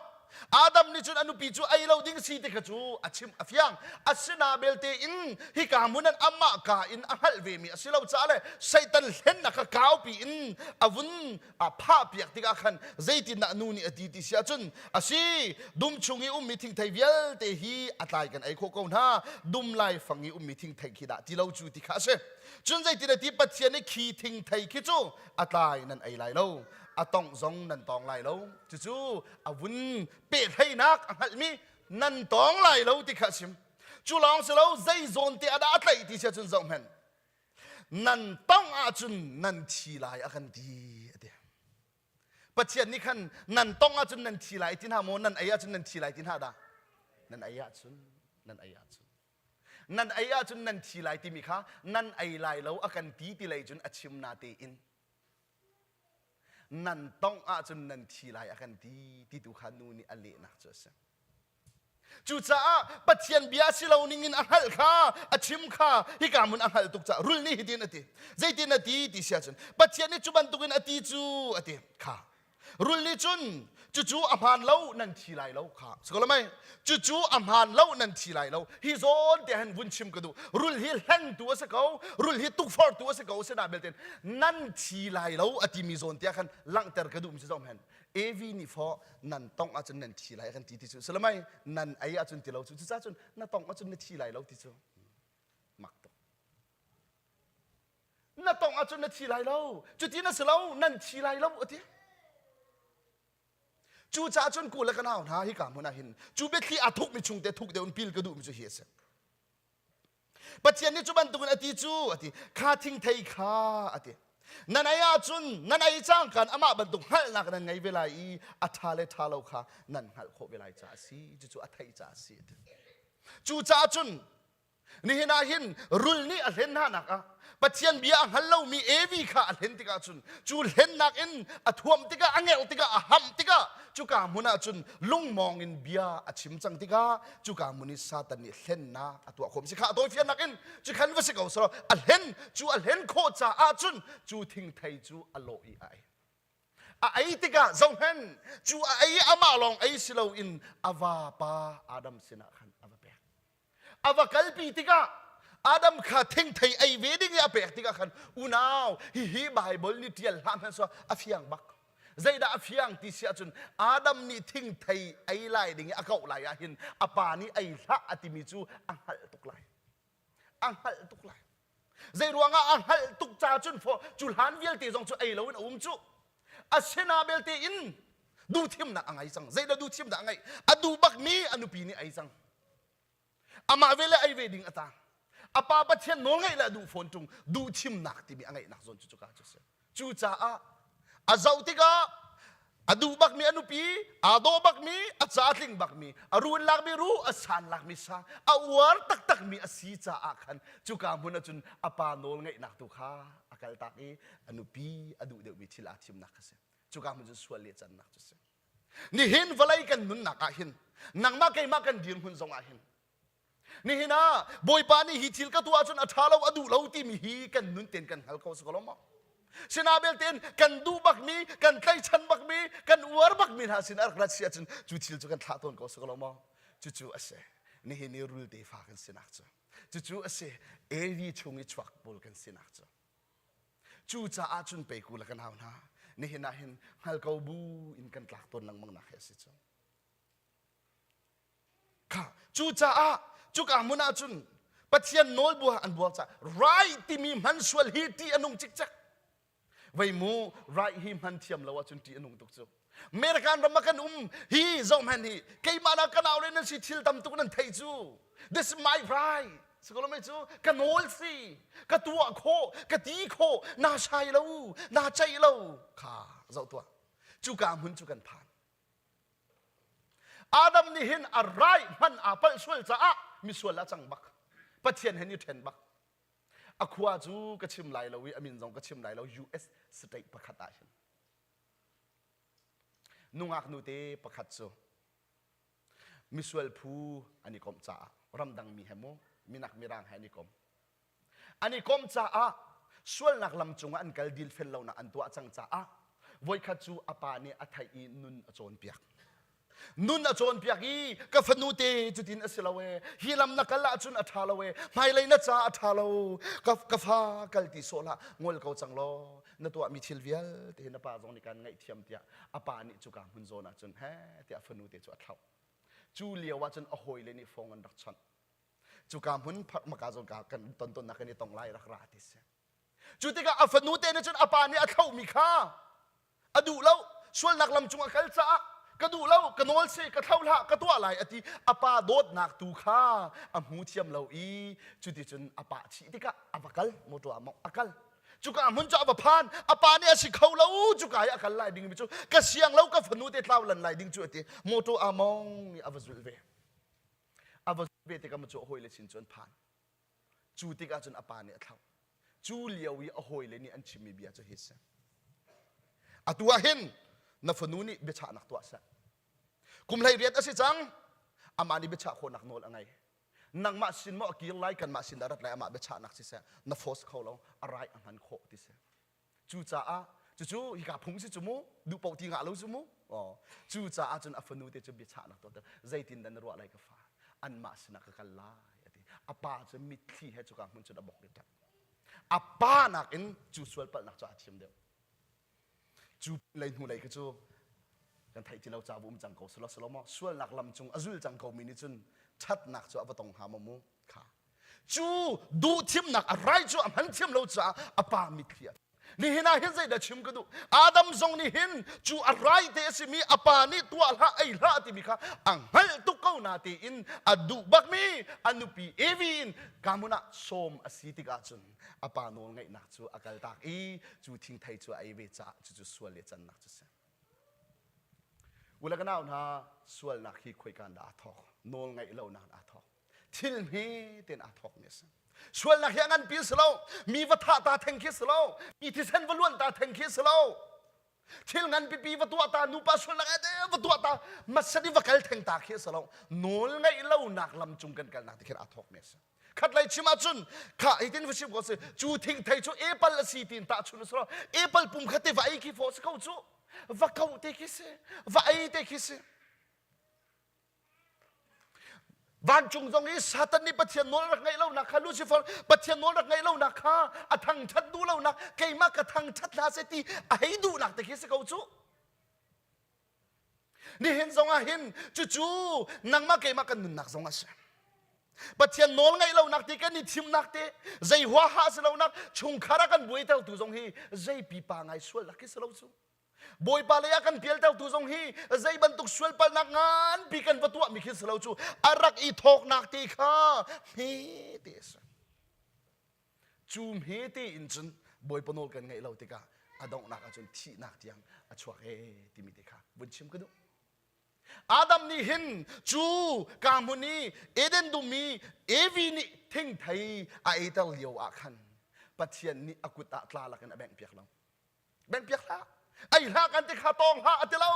S1: Adam nih cun a nupi cu ei lo ding si ti kha cu a chimh a fiang. Asina belte in hika hmun an amah ka in a hngalh vemi a si lo caah le Satan hlennak kha kaupi in a vun a phah piak tikah khan zeitindah nu nih a ti ti si ahcun a si dum chung i ummi thingthei vialte hi a tlai kan ei khawh ko hna dum laifang i ummi thingthei khi dah ti lo cu ti kha a si cun zeitin a ti Pathian nih khi thingthei khi cu a tlai nan ei lai lo a tongh zong nan tawng lai lo cucu a vun pehhleinak a hngalhmi nan tawng lai lo ti kha a chim cu lawng si lo zei zawn te ah dah a tlaih ti sia cun zoh hmenh nan tongh ahcun nan thi lai a kan ti a ti Pathian nih khan nan tongh ahcun nan thi lai ti hna maw nan ei ahcun nan thi lai ti hna dah nan ei ahcun nan ei ahcun nan ei ahcun nan thi lai timi kha nan ei lai lo a kan ti ti lei cun a chim na tein nan tongh ahcun nan thi lai a kan ti ti tu kha nu nih a lehnak cu a si. Cucaah Pathian bia si lo ning in a hngalh kha a chim kha hika hmun a hngalh tuk caah rul nih hitin a ti. Zeitin a ti ti si ahcun Pathian nih cu bantukin a ti cu a ti kha Rul nih cun cucu a hmaan lo nan thi lai lo kha sikolamai cucu a hmaan lo nan thi lai lo hi zawn te han vun chim ka duh rul hi hlengtu a si ko rul hi tukforhtu a si ko sina belte nan thi lai lo a timi zawn te khan langhter ka duh mi si zong hen Evi nih fo nan tongh ahcun nan thi lai kan ti ti cu silamai nan ei ahcun ti lo cu cucaah cun na tongh ahcun na thi lai lo ti cu mak tuk na. tongh ahcun na thi lai lo. Cutin a si lo, nan thi lai lo a ti. Cucaah cun ku le ka nau hna hika hmun ah hin cu biathli aa thukmi chungte thuk deuh in pil ka duhmi cu hi a si. Pathian nih cu bantukin a ti cu a ti kha thingthei kha a ti nan ei ahcun nan ei cangkan amah bantuk hngalhnak nan ngei ve lai i a ṭha le ṭha lo kha nan hngalh khawh ve lai caah a si cucu a theih caah a si a ti. Cucaah cun Nihin ah hin rul nih a hlen hnanak ah Pathian bia a hngal lomi Evi kha a hlen tikah cun cu hlennak in a thuam tikah a ngerh tikah a hamh tikah cuka hmun ah cun lungmawng in bia a chim cang tikah cuka hmun i Satan nih hlennak a tuah khawh si kha a tawifiannak in cu khan va si ko selaw a hlen cu a hlen khawh caah cun cu thingthei cu a lawh i a ei a ei tikah zohhen cu a ei amah lawng ei si loin a vapa Adam sinah khan a va pek A va kalpi tikah Adam kha thingthei ei ve ding i a pek tikah khan unau hihi Baibal nih ṭial hlah hmanh sawh a fiang bak. Zeidah a fiang ti si ahcun Adam nih thingthei ei lai ding i a koh lai ah hin a pa nih ei hlah a timi cu a hngalh tuk lai. A hngalh tuk lai. Zei ruangah a hngalh tuk ca cun fo cu hlan vialte zong cu ei loin a um cu. Asina belte in duhthimnak a ngei cang. Zeidah duhthimnak a ngeih? A duh bakmi a nupi nih ei cang. Amah ve le ei ve ding a tang. A pa Pathian nawl ngeih le a duh fawn ṭung duhthimnak timi a ngeihnak zawn cu cuka cu a si. Cucaah a zoh tikah a duh bakmi a nupi, aa dawh bakmi, a ca tling bakmi, a ruun lakmi ru, a san lakmi sa, a uar taktakmi a si caah khan cuka hmun ahcun a pa nawl ngeihnak tu kha a kaltak i a nupi a duh deuhmi thil aa thimnak kha si. Cuka hmun cu sual le cannak cu si. Nihin vawlei kan nunnak ah hin nangmah keimah kan dirhmun zong ah hin Nihin ah Bawipa nih hi thil ka tuah ahcun a ṭha lo a duh lo timi hi kan nun ten kan hngal ko si ko lo maw? Sina belte kan duh bakmi, kan tlaichan bakmi, kan uar bakmi hna sin a rak rat si ahcun cu thil cu kan thlah tawn ko si ko lo maw? Cucu a si. Nihin i rul tefa kan sinak cu. Cucu a si. Eli chung i chuak pawl kan sinak cu. Cucaah cun pei ku le kan hau hna. Nihin ah hin hngal ko bu in kan tlak tawn lengmang nak hi a si cu. Kha cucaah cuka hmun ah cun Pathian nawlbua an buar caah right timi hman sual hi ṭih a nung cikcek. Vei mu right hi hman thiam lo ahcun ṭih a nung tuk cu. American ram ah kan um hi zohhmanh hi keimah na ka nau le nan si thil tam tuk nan theih cu. This is my right. Sikolome cu ka nawl si ka tuah khawh ka ti khawh na sai lo na ceih lo kha zoh tuah cuka hmun cu kan phan Adam nih hin a rai hman aa palh sual caah misual a cang bak. Pathian he ni ṭhen bak. A khua cu ka chim lai lo i a min zong ka chim lai lo US state pakhat ah hin. Nungak nute pakhat cu misual phu an i komh caah ramdang mi he mu minak mirang he an i kom. An i komh caah sualnak lam cungah an kal dil fel lonak an tuah cang caah voikhat cu a pa nih a theih i nun a cawnpiak. Nun a cawnpiak i ka fanu te cutin a si lo ee hi lam na kal ahcun a ṭha lo ee hmailei na ca a ṭha lo ka, ka fa kal ti sawh hlah ngol ko cang law na tuahmi thil vialte na pa zong nih kan ngaihthiam tiah a pa nih cuka hmun zawn ahcun he tiah fanu te cu a thlauh. Cu lio ahcun a hawile nih phone an rak chawnh. Cuka hmun maka zawn ka kan ton tonnak kan i tong lai rak ra ti si. Cu tikah a fanu te nih cun a pa nih a thlohmi kha a duh lo sualnak lam cung a kal caah ka duh lo ka nawl si ka thlo hlah ka tuah lai a ti a pa dawtnak tu kha a hmu thiam lo i cuticun a pa chih tikah a va kal motor ah a kal cuka hmun cu a va phan a pa nih a si kho lo cuka i a kal lai ding mi cu ka siang lo ka fanu te tlau lan lai ding cu a ti motor a mong i a va zulh ve A va ve tikah maw cu a hawile sin cu an phan. Cu tikah cun a pa nih a thlauh. Cu lio i a hawile nih an chimmi bia cu hi a si. Atu ah hin na fanu nih biachahnak tuah seh. Kum 18 a si cang. Amah nih biachah khawhnak nawl a ngei. Nangmah sin maw a kir lai, kanmah sin dah rat lai, amah biachahnak siseh, na force kho lo, a right a hman khawh ti si. Cucaah cucu hika phung si cu mu duh paoh ti ngah lo cu mu aw cucaah cun a fanu te cu biachahnak tuah zeitin dah na ruah lai ka fa anmah sinah ka kal lai a ti a pa cu mitthli he cuka hmun cun a bok i ṭap a pa nakin cu sual palhnak cu aa thiam deuh cu lei hnu lei kha cu kan theih ti lo ca um cang ko selaw selaw maw sualnak lam cung a zul cang ko mi nih cun ṭhatnak cu a va tong hnga maw mu kha. Cu duhthimnak a rai cu a hman thiam lo caah a pa mitthli a Nihin ah hin zeidah chim ka duh? Adam zong nih hin cu a rai te a simi a pa nih tuah hlah ei hlah timi kha a hngalh tuk ko na tiin a duh bakmi a nupi Evi in ka hmun ah sawm a si tikah cun a pa nawl ngeihnak cu a kaltak i cu thingthei cu a ei ve caah cucu sual le cannak cu si. U le ka nau hna sualnak hi khoikan dah aa thawk? Nawl ngeih lonak aa thawk. Thil hme tein aa thawkmi a si. Sualnak hi a nganpi a si lo. Mi va thah ta theng khi a si lo. Mi thisen va luan ta theng khi a si lo. Thil ngan pipi va tuah ta, nupa sualnak e va tuah ta, masat i va kal theng ta khi a si lo. Nawl ngeih lonak lam cung kan kalnak ti khin aa thawkmi a si. Khat lei chim ahcun kha hitin va chim ko si cu thingthei cu apple a si tiin tahchun a si lo. Apple pum khat te va ei khi fawh si ko cu. Va kauh te khi si. Va ei te khi si. Vancung zong i Satan nih Pathian nawl rak ngaih lonak kha Lucifer Pathian nawl rak ngaih lonak kha a thangṭhat duh lonak keimah ka thangṭhat hna seh ti a hei duhnak te khi si ko cu. Nihin zong ah hin cucu nangmah keimah kan nunnak zong a si. Pathian nawl ngaih lonak ti kan i thimnak te zei huaha si lonak chungkhar ah kan buaitertu zong hi zei pipa ngai sualnak khi si lo cu. Bawipa lei ah kan pialtertu zong hi zei bantuk sualpalnak nganpi kan va tuahmi khi si lo cu a rak i thawknak te kha hme te a si. Cu hme te in cun Bawipa nawl kan ngaih lo tikah a donghnak ahcun thihnak tiang a chuak ee timi te kha vun chim ka duh. Adam nih hin cu ka hmun i Eden dum i Evi nih thingthei a eiter lio ah khan Pathian nih a kut ah tla lakin a bengh piak lo. Bengh piak hlah. Ei hlah kan ti kha tawng hlah a ti lo.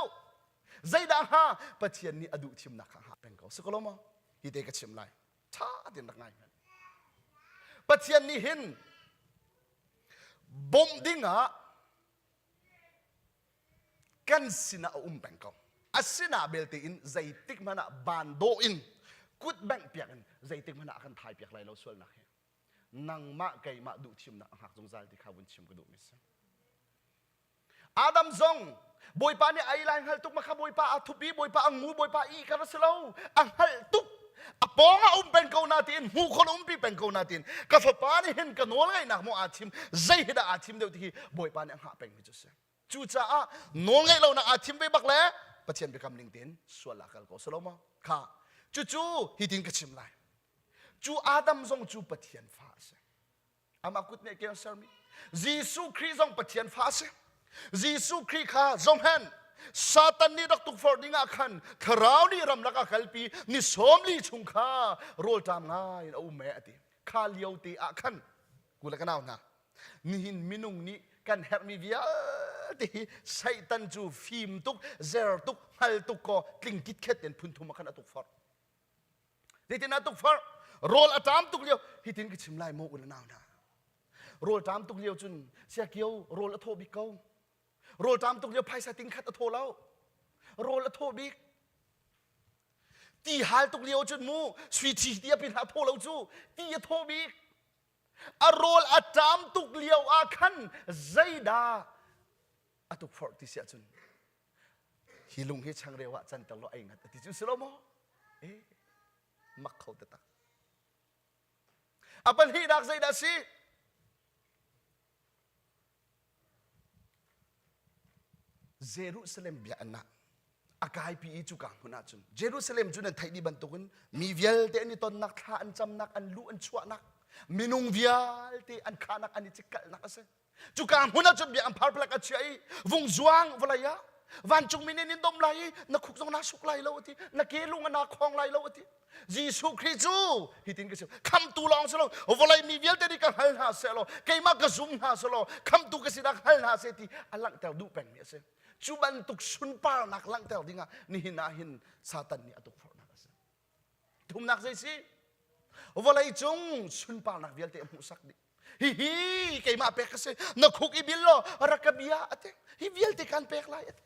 S1: Zeidah hnga Pathian nih a duh thimnak kha hngah peng ko. Si ko lo maw? Hi te ka chim lai. Tha tein rak ngai hmanh. Pathian nih hin bawmh dingah kan sinah a um peng ko. A sinah belte in zeitik hmanh ah ban dawh in kut bengh piak in zeitik hmanh ah a kan thai piak lai lo sualnak hi. Nangmah keimah duhthimnak a hngak zungzal ti kha vun chim ka duhmi si. Adam zong Bawipa nih ai lai hngal tuk ma kha Bawipa aa thup i Bawipa a ngu Bawipa i ka si lo a hngalh tuk a pawng ah um peng ko na tiin hmu khon umpi peng ko na tiin ka fapa nih hin ka nawl ngaihnak maw aa thim zei hi dah aa thim deuh ti hi Bawipa nih a hngah pengmi cu si cucaah nawl ngaih lonak aa thim ve bak le Pathian biakam ning tein sual ah kal ko si lo maw kha cucu hitin ka chim lai Cu Adam zong cu Pathian fa a si. Amah kut nih ke sermi. Jesuh Khrih zong Pathian fa a si. Jesuh Khrih kha zohhen Satan nih rak tukforh ding ah khan thlarau nih ramlak a kalpi ni sawmli chung kha rawlṭam ngai in a um e a ti. Kha lio te ah khan kula ka nau hna nihin minung nih kan herhmi vialte hi Satan cu fim tuk zer tuk hngal tuk ko tling kitkhet in phun thum ah khan a tukforh. Zeitin ah tukforh rawl a ṭam tuk lio hitin ka chim lai maw u le nau hna rawl ṭam tuk lio cun siakio rawl a thaw bik ko rawl ṭam tuk lio phaisa ting khat a thaw lo rawl a thaw bik ti hal tuk lio cun mu sui thi ti a pin a thaw lo cu ti a thaw bik a rawl a ṭam tuk lio ah khan zeidah a tukforh ti si ahcun hi lung hi changreu ah canter law ei ngat a ti cu si lo maw eh mak kho taktak a pahnihnak zeidah si Jerusalem biakinn ah a kaipi i cuka hmun ah cun Jerusalem cu nan theih dih bantukin mi vialte an i tonnak thla an camnak an luh an chuahnak minung vialte an khahnak an i cikkalhnak a si Cuka hmun ah cun biakam pharpalak a chiah i vung zuang vawlei ah vancungmi nih nin dom lai i na khuk zong naa suk lai lo a ti na ke lung a naa khawng lai lo a ti Jesuh Khrih cu hitin ka chim khamtu lawng si lo vawlei mi vialte nih ka hngal hna seh law keimah ka zum hna seh law khamtu ka sinak hngal hna seh ti a langhter duh pengmi a si cu bantuk sunparnak langhter dingah nihin ah hin Satan nih a tukforhnak a si Thumnak zei si? Vawlei cung sunparnak vialte a hmuhsak dih. Hihi keimah pek ka si. Na khuk i bil law rak ka bia a ti. Hi vialte kan pek lai a ti.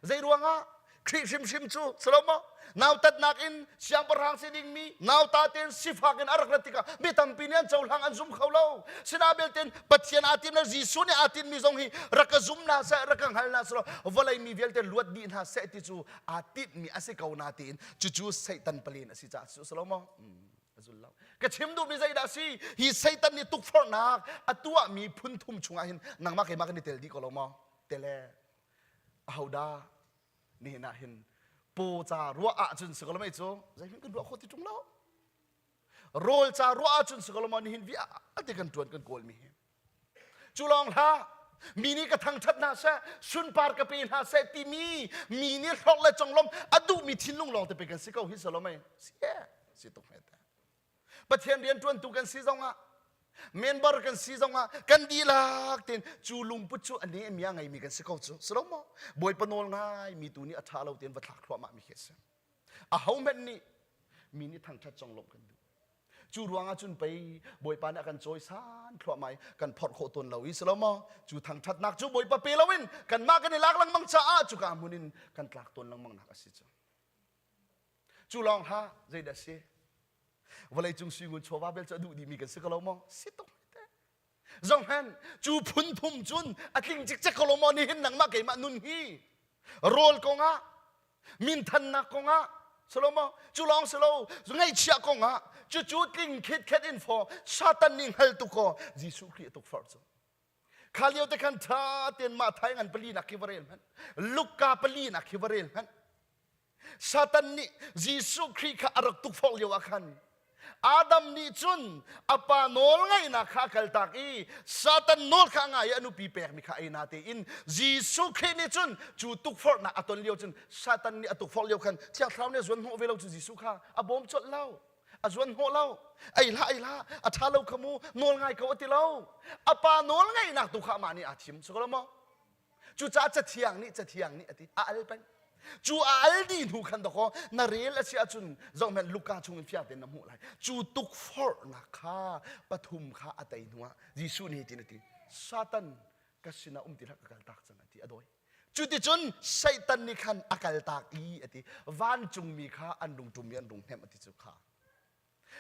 S1: Zei ruangah Khrih hrimhrim cu silo maw nautatnak in siangpahrang si dingmi nauta tein sifak in a rak rat tikah mi tampi nih an cohlang an zum kho lo sina belten Pathian aa tim le Jesuh nih aa tinmi zong hi rak ka zum hna seh rak ka hngal hna seh vawlei mi vialte luat dih hna seh ti cu aa tinhmi a si ko na tiin cucu Satan palen a si caah cu si lo maw? A zul lo. Ka chim duhmi zeidah a si? Hi Satan nih tukforhnak a tuahmi phun thum chungah hin nangmah keimah kan i tel dih ko lo maw? Tele. Ahodah nihin ah hin paw ca ruah ahcun si ko lo mei cu zeihmanh kan ruah khawh ti ṭung lo. Rawl ca ruah ahcun si ko lo maw nihin vialte kan ṭuan kan kawlmi hi. Cu lawng hlah, mi nih ka thangṭhat hna seh, sunpar ka pe hna seh timi mi nih hlorh le conglawmh a duhmi thinlung lawng te pe kan si ko hi Solomon. Si si tuk hme te. Pathian rian ṭuantu kan si zongah member kan si zongah kan dihlak tein cu lungput cu a ne mi a ngeimi kan si ko cu si lo maw bawipa nawl ngai mi tu nih a ṭha lo tein va thlak thluahmah mi khi a si aho hmanh nih mi nih thangṭhat conglawmh kan duh Cu ruangah cun pei Bawipa nih a kan cawisan thluahmah i kan phorh khawh tawn lo i si lo maw? Cu thangṭhatnak cu Bawipa pe loin kanmah kan i lak lengmang caah cuka hmun in kan tlak tawn lengmang nak a si cu. Cu lawng hlah zeidah a si? Vawleicung suingun chawva bel cu a duh dihmi kan si ko lo maw? Si tuk te. Zohhmanh, cu phun thum cun a tling cikcek ko lo maw nihin nangmah keimah nun hi? Rawl kongah, minthannak kongah, silo maw? Cu lawng si lo, ngaihchiah kongah, cucu tling khitkhet in faw Satan nih hngal tuk kaw Jesuh Khrih a tukforh cu. Kha lio te khan ṭha tein mah thai ngan pali nak khi va rel hmanh. Luka pali nak khi va rel hmanh. Satan nih Jesuh Khrih kha a rak tukforh lio ah khan Adam nih cun a pa nawl ngaihnak kha a kaltak i Satan nawl kha a ngai i a nupi pekmi kha ei na tein Jesuh Khrih nih cun cu tukforhnak a ton lio cun Satan nih a tukforh lio khan Thiang Thlarau nih a zuan hnawh ve lo cu Jesuh kha a bawm colh lo a zuan hnawh lo ei hlah ei hlah a ṭha lo kha mu nawl ngai ko a ti lo a pa nawl ngaihnak tu kha amah nih aa thim si ko lo maw Cucaah Cathiang nih Cathiang nih a ti a al peng. Cu a al dih hnu khan dakaw na rel a si ahcun zohhmanh Luka chung in fiang tein na hmuh lai. Cu tukforhnak kha pathum kha a tei hnuah Jesuh nih hitin a ti Satan ka sinah um ti hlah ka kaltak cang a ti a dawi. Cuticun Satan nih khan a kaltak i a ti vancungmi kha an rung ṭum i an rung hnemh a ti cu kha.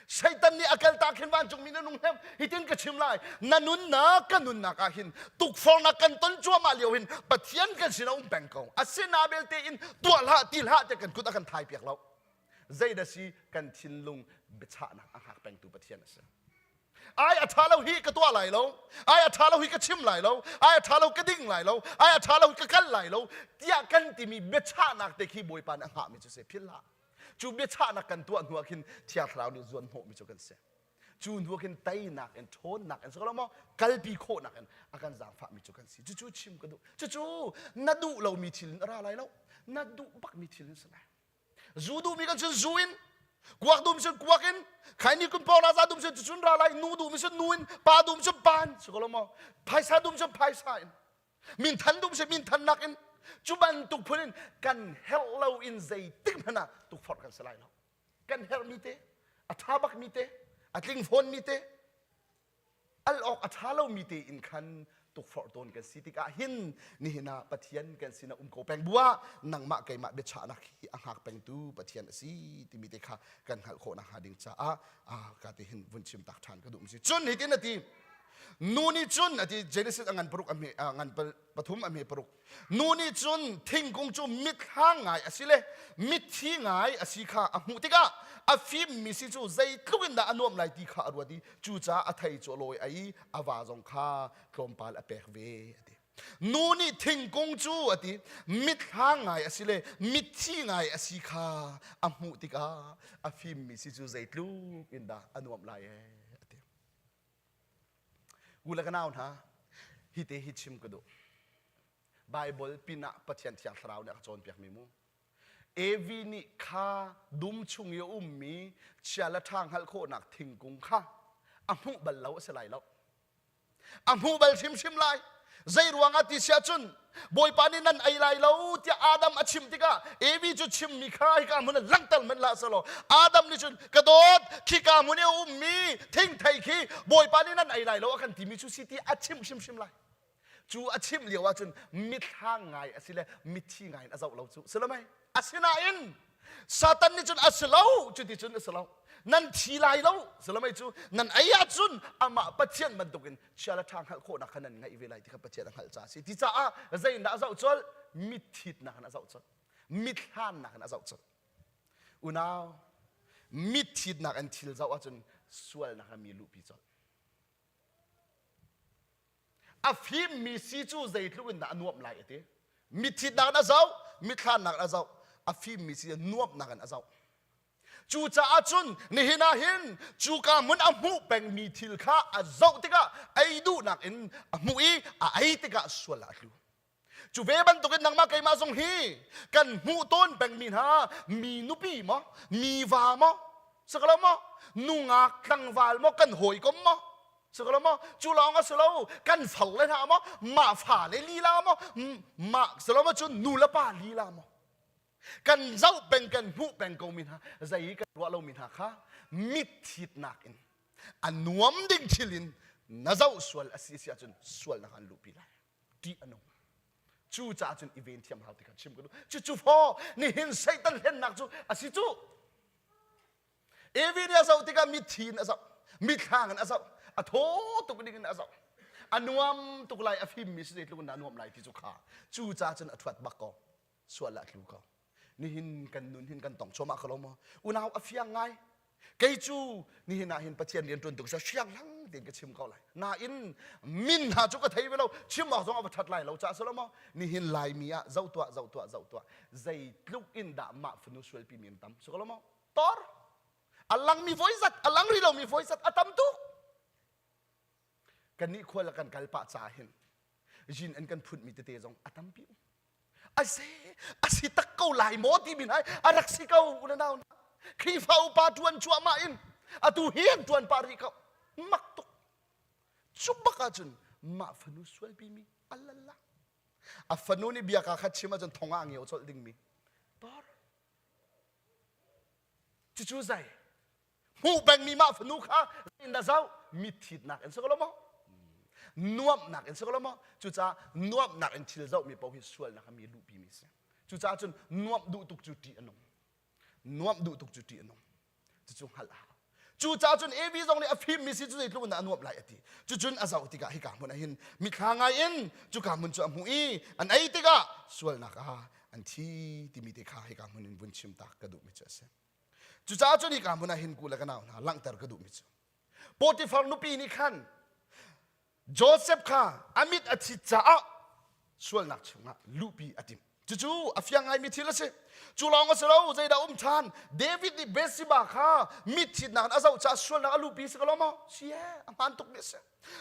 S1: Satan nih a kaltak hin vancungmi na nung hnem hitin ka chim lai na nunnak ka nunnak ah hin tukforhnak kan ton cuahmah lio hin Pathian kan sin a um peng ko asina belte in tuah hlah ti hlah tiah kan kut a kan thai piak lo zeidah si kan thinlung biachahnak a hngak pengtu Pathian a si ai a ṭha lo hi ka tuah lai lo ai a ṭha lo hi ka chim lai lo ai a ṭha lo ka ding lai lo ai a ṭha lo hi ka kal lai lo tiah kan timi biachahnak te khi Bawipa nih a hngahmi cu si philh hlah Cu biachahnak kan tuah hnu ah khin Thiang Thlarau nih zuan hnawhmi cu kan si. Cu hnu ah khin teinak in ṭhawnnak in si maw kalpi khawhnak in a kan zaangfahmi cu kan si. Cucu chim ka duh. Cucu na duh lomi thil in a ra lai lo. Na duh bakmi thil in si lai. Zu duhmi kan cun zu in, kuak duhmi cun kuak in, khaini kun pawng raza duhmi cun cucun ra lai, nu duhmi cun nu in, pa duhmi cun pa in, si ko lo maw? Phaisa duhmi cun phaisa in. Minthan duh si minthannak in cu bantuk phun in kan herh lo in zeitik hmanh ah tukforh kan si lai lo. Kan herhmi te, a ṭha bakmi te, a tling fawnmi te, al awk a ṭha lomi te in khan tukforh tawn kan si tikah hin nihin ah Pathian kan sinah um ko peng buah nangmah keimah biachahnak hi a hngak pengtu Pathian a si timi te kha kan hngalh khawh nakhnga ding caah ka ti hin vun chim tak ṭhan ka duh si. Cun hitin a ti Nu nih cun a ti Genesis a ngan paruk a hme a ngan pathum a hme paruk. Nu nih cun thingkung cu mithlang ngai a si le mitthi ngai a si kha a hmuh tikah a fimmi si cu zeitluk in dah a nuam lai ti kha a ruat i cucaah a thei cu a lawi a i a va zong kha tlawmpal a pek ve a ti. Nu nih thingkung cu a ti mithlang ngai a si le mitthi ngai a si kha a hmuh tikah a fimmi si cu zeitluk in dah a nuamh lai ee a ti. U le ka nau hna, hi te hi chim ka duh. Bible pinah Pathian Thiang Thlarau nih a ka cawnpiakmi mu. Evi nih kha dum chung i a ummi chia le ṭha hngalh khawhnak thingkung kha a hmuh bal lo a si lai lo. A hmuh bal hrimhrim lai. Zei ruangah ti siah cun Bawipa nih nan ei lai lo tiah Adam a chim tikah Evi cu chimmi kha hika hmun ah langhter hmanh hlah selaw Adam nih cun ka dawt khika hmun i a ummi thingthei khi Bawipa nih nan ei lai lo a kan timi cu si ti a chimh hrimhrim lai. Cu a chimh lio ahcun mithlang ngai a si le mithi ngai in a zoh lo cu si lo mei? Asinain Satan nih cun a si lo cuti cun a si lo nan thi lai lo si lo mei cu nan ei ahcun amah Pathian bantukin chia le ṭha hngalh khawhnak kha nan ngeih ve lai ti kha Pathian a hngalh caah a si ti caah zeiindah a zoh colh mitthitnak in a zoh colh mithlannak in a zoh colh unau. Mitthitnak in thil zoh ahcun sualnak ah mi luhpi colh. A fimmi si cu zeitluk in dah a nuamh lai a ti. Mitthitnak in a zoh, mithlannak in a zoh, a fimmi si nuamhnak in a zoh. Cucaah cun nihin ah hin cuka hmun a hmuh pengmi thil kha a zoh tikah ei duhnak in a hmuh i a ei tikah sual ah a tlu. Cu ve bantukin nangmah keimah zong hi kan hmuh tawn pengmi hna mi nupi maw, mi va maw, si ko maw, nungak tlangval maw, kan hawikom maw, si ko maw, cu lawng a si lo, kan far le hna maw, mah fa le lila maw, mah si lo maw cun nu le pa lila maw. Kan zoh peng kan hmuh peng ko mi hna zei kan ruah lomi hna kha mitthitnak in a nuam ding thil in na zoh sual a si si ahcun sualnak an luhpi lai. Ṭih a nung. Cu caah cun i ven thiam hau ti kha chim ka duh. Cucu faw nihin Satan hlennak cu a si cu. Evi nih a zoh tikah mithi in a zoh, mithlang in a zoh, a thaw tuk ding in a zoh. A nuam tuk lai, a fimmi si zeitluk in dah a nuam lai ti cu kha. Cu caah cun a ṭhuat bak ko. Sual ah a tlu ko. Nihin kan nun hin kan tong chuahmah ko lo maw? Unau a fiang ngai. Kei cu nihin ah hin Pathian rian ṭuan tuk sa siang hlang tein ka chim ko lai. Nain min hna cu ka thei ve lo, chim awk zong a va ṭhat lai lo caah si lo maw? Nihin Laimi ah zoh tuah, zoh tuah, zoh tuah. Zeitluk in dah mah fanu sualpi mi an tam si ko lo maw? Tor. A langmi voi zat, a lang rih lomi voi zat a tam tuk. Kannih khual kan kal pah caah hin yin an kan phunmi tete zong a tampi um. A si, a si tak ko lai maw ti min hai a rak si ko u le nau Khrihfa upa ṭuan cuahmah in atu hi an ṭuan pah rih ko. Mak tuk. Cu bak ahcun mah fanu sualpi mi alala. A fanu nih bia ka khat chim ahcun thong ah a ngeo colh dingmi. Tor. Cucu zei? Hmuh pengmi mah fanu kha in dah zoh mitthitnak in si ko lo maw? Nuamhnak in si ko lo maw? Cucaah nuamhnak in thil zohmi paoh hi sualnak a mi luhpi mi si. Cucaah cun nuamh duh tuk cu ṭih a nung. Nuamh duh tuk cu ṭih a nung. Cucu hngalh a hau. Cucaah cun Evi zong nih a fimmi si cu zeitluk in dah a nuamh lai a ti. Cucun a zoh tikah hika hmun ah hin mithla ngai in cuka hmun cu a hmuh i an ei tikah sualnak ah an thi timi te kha hika hmun in vun chim tak ka duhmi cu a si. Cucaah cun hika hmun ah hin ku le ka nau hna langhter ka duhmi cu Potifar nupi nih khan Joseph kha a mit a thit caah sualnak chungah luhpi a timh. Cucu a fiang ngaimi thil a si. Cu lawng a si lo, zeidah um ṭhan? David nih Bathsheba kha mit thitnak in a zoh caah sualnak a luhpi si ko lo maw? Si ee, a hmaan tukmi a si.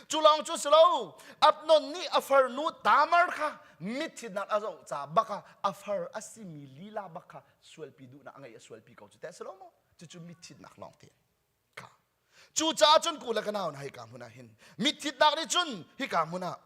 S1: Cu lawng cu si lo, Abnon nih a farnu Tamar kha mit thitnak a zoh caah bak ah a far a simi lila bak kha sualpi duhnak a ngei a sualpi ko cu teh si lo maw cucu mitthitnak lawng te kha cucaah cun ku le ka nau na hika hmun ah hin mitthitnak nih cun hika hmun ah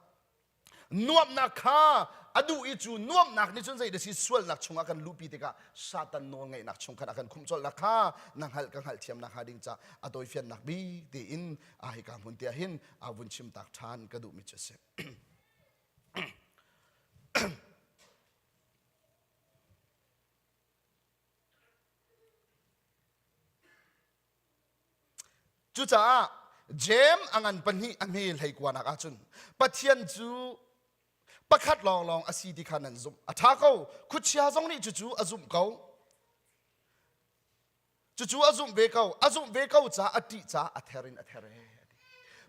S1: nuamhnak kha a duh i cu nuamhnak nih cun zei da si sualnak chungah kan luhpi tikah satan nawl ngeihnak chung khan a kan khumh colhnak kha na hngalh ka hngalh thiamnak hnga ding ca a tawifiannak bik tein a hika hmun te ah hin a vun chim tak ṭhan ka duhmi cu a si. Cucaah Jeim a ngan pahnih a hme hleikuanak ahcun Pathian cu pakhat lawnglawng a si ti kha nan zumh. A ṭha ko. Khuachia zong nih cucu a zumh ko. Cucu a zumh ve ko. A zumh ve ko caah a ṭih caah a ther in a ther ee.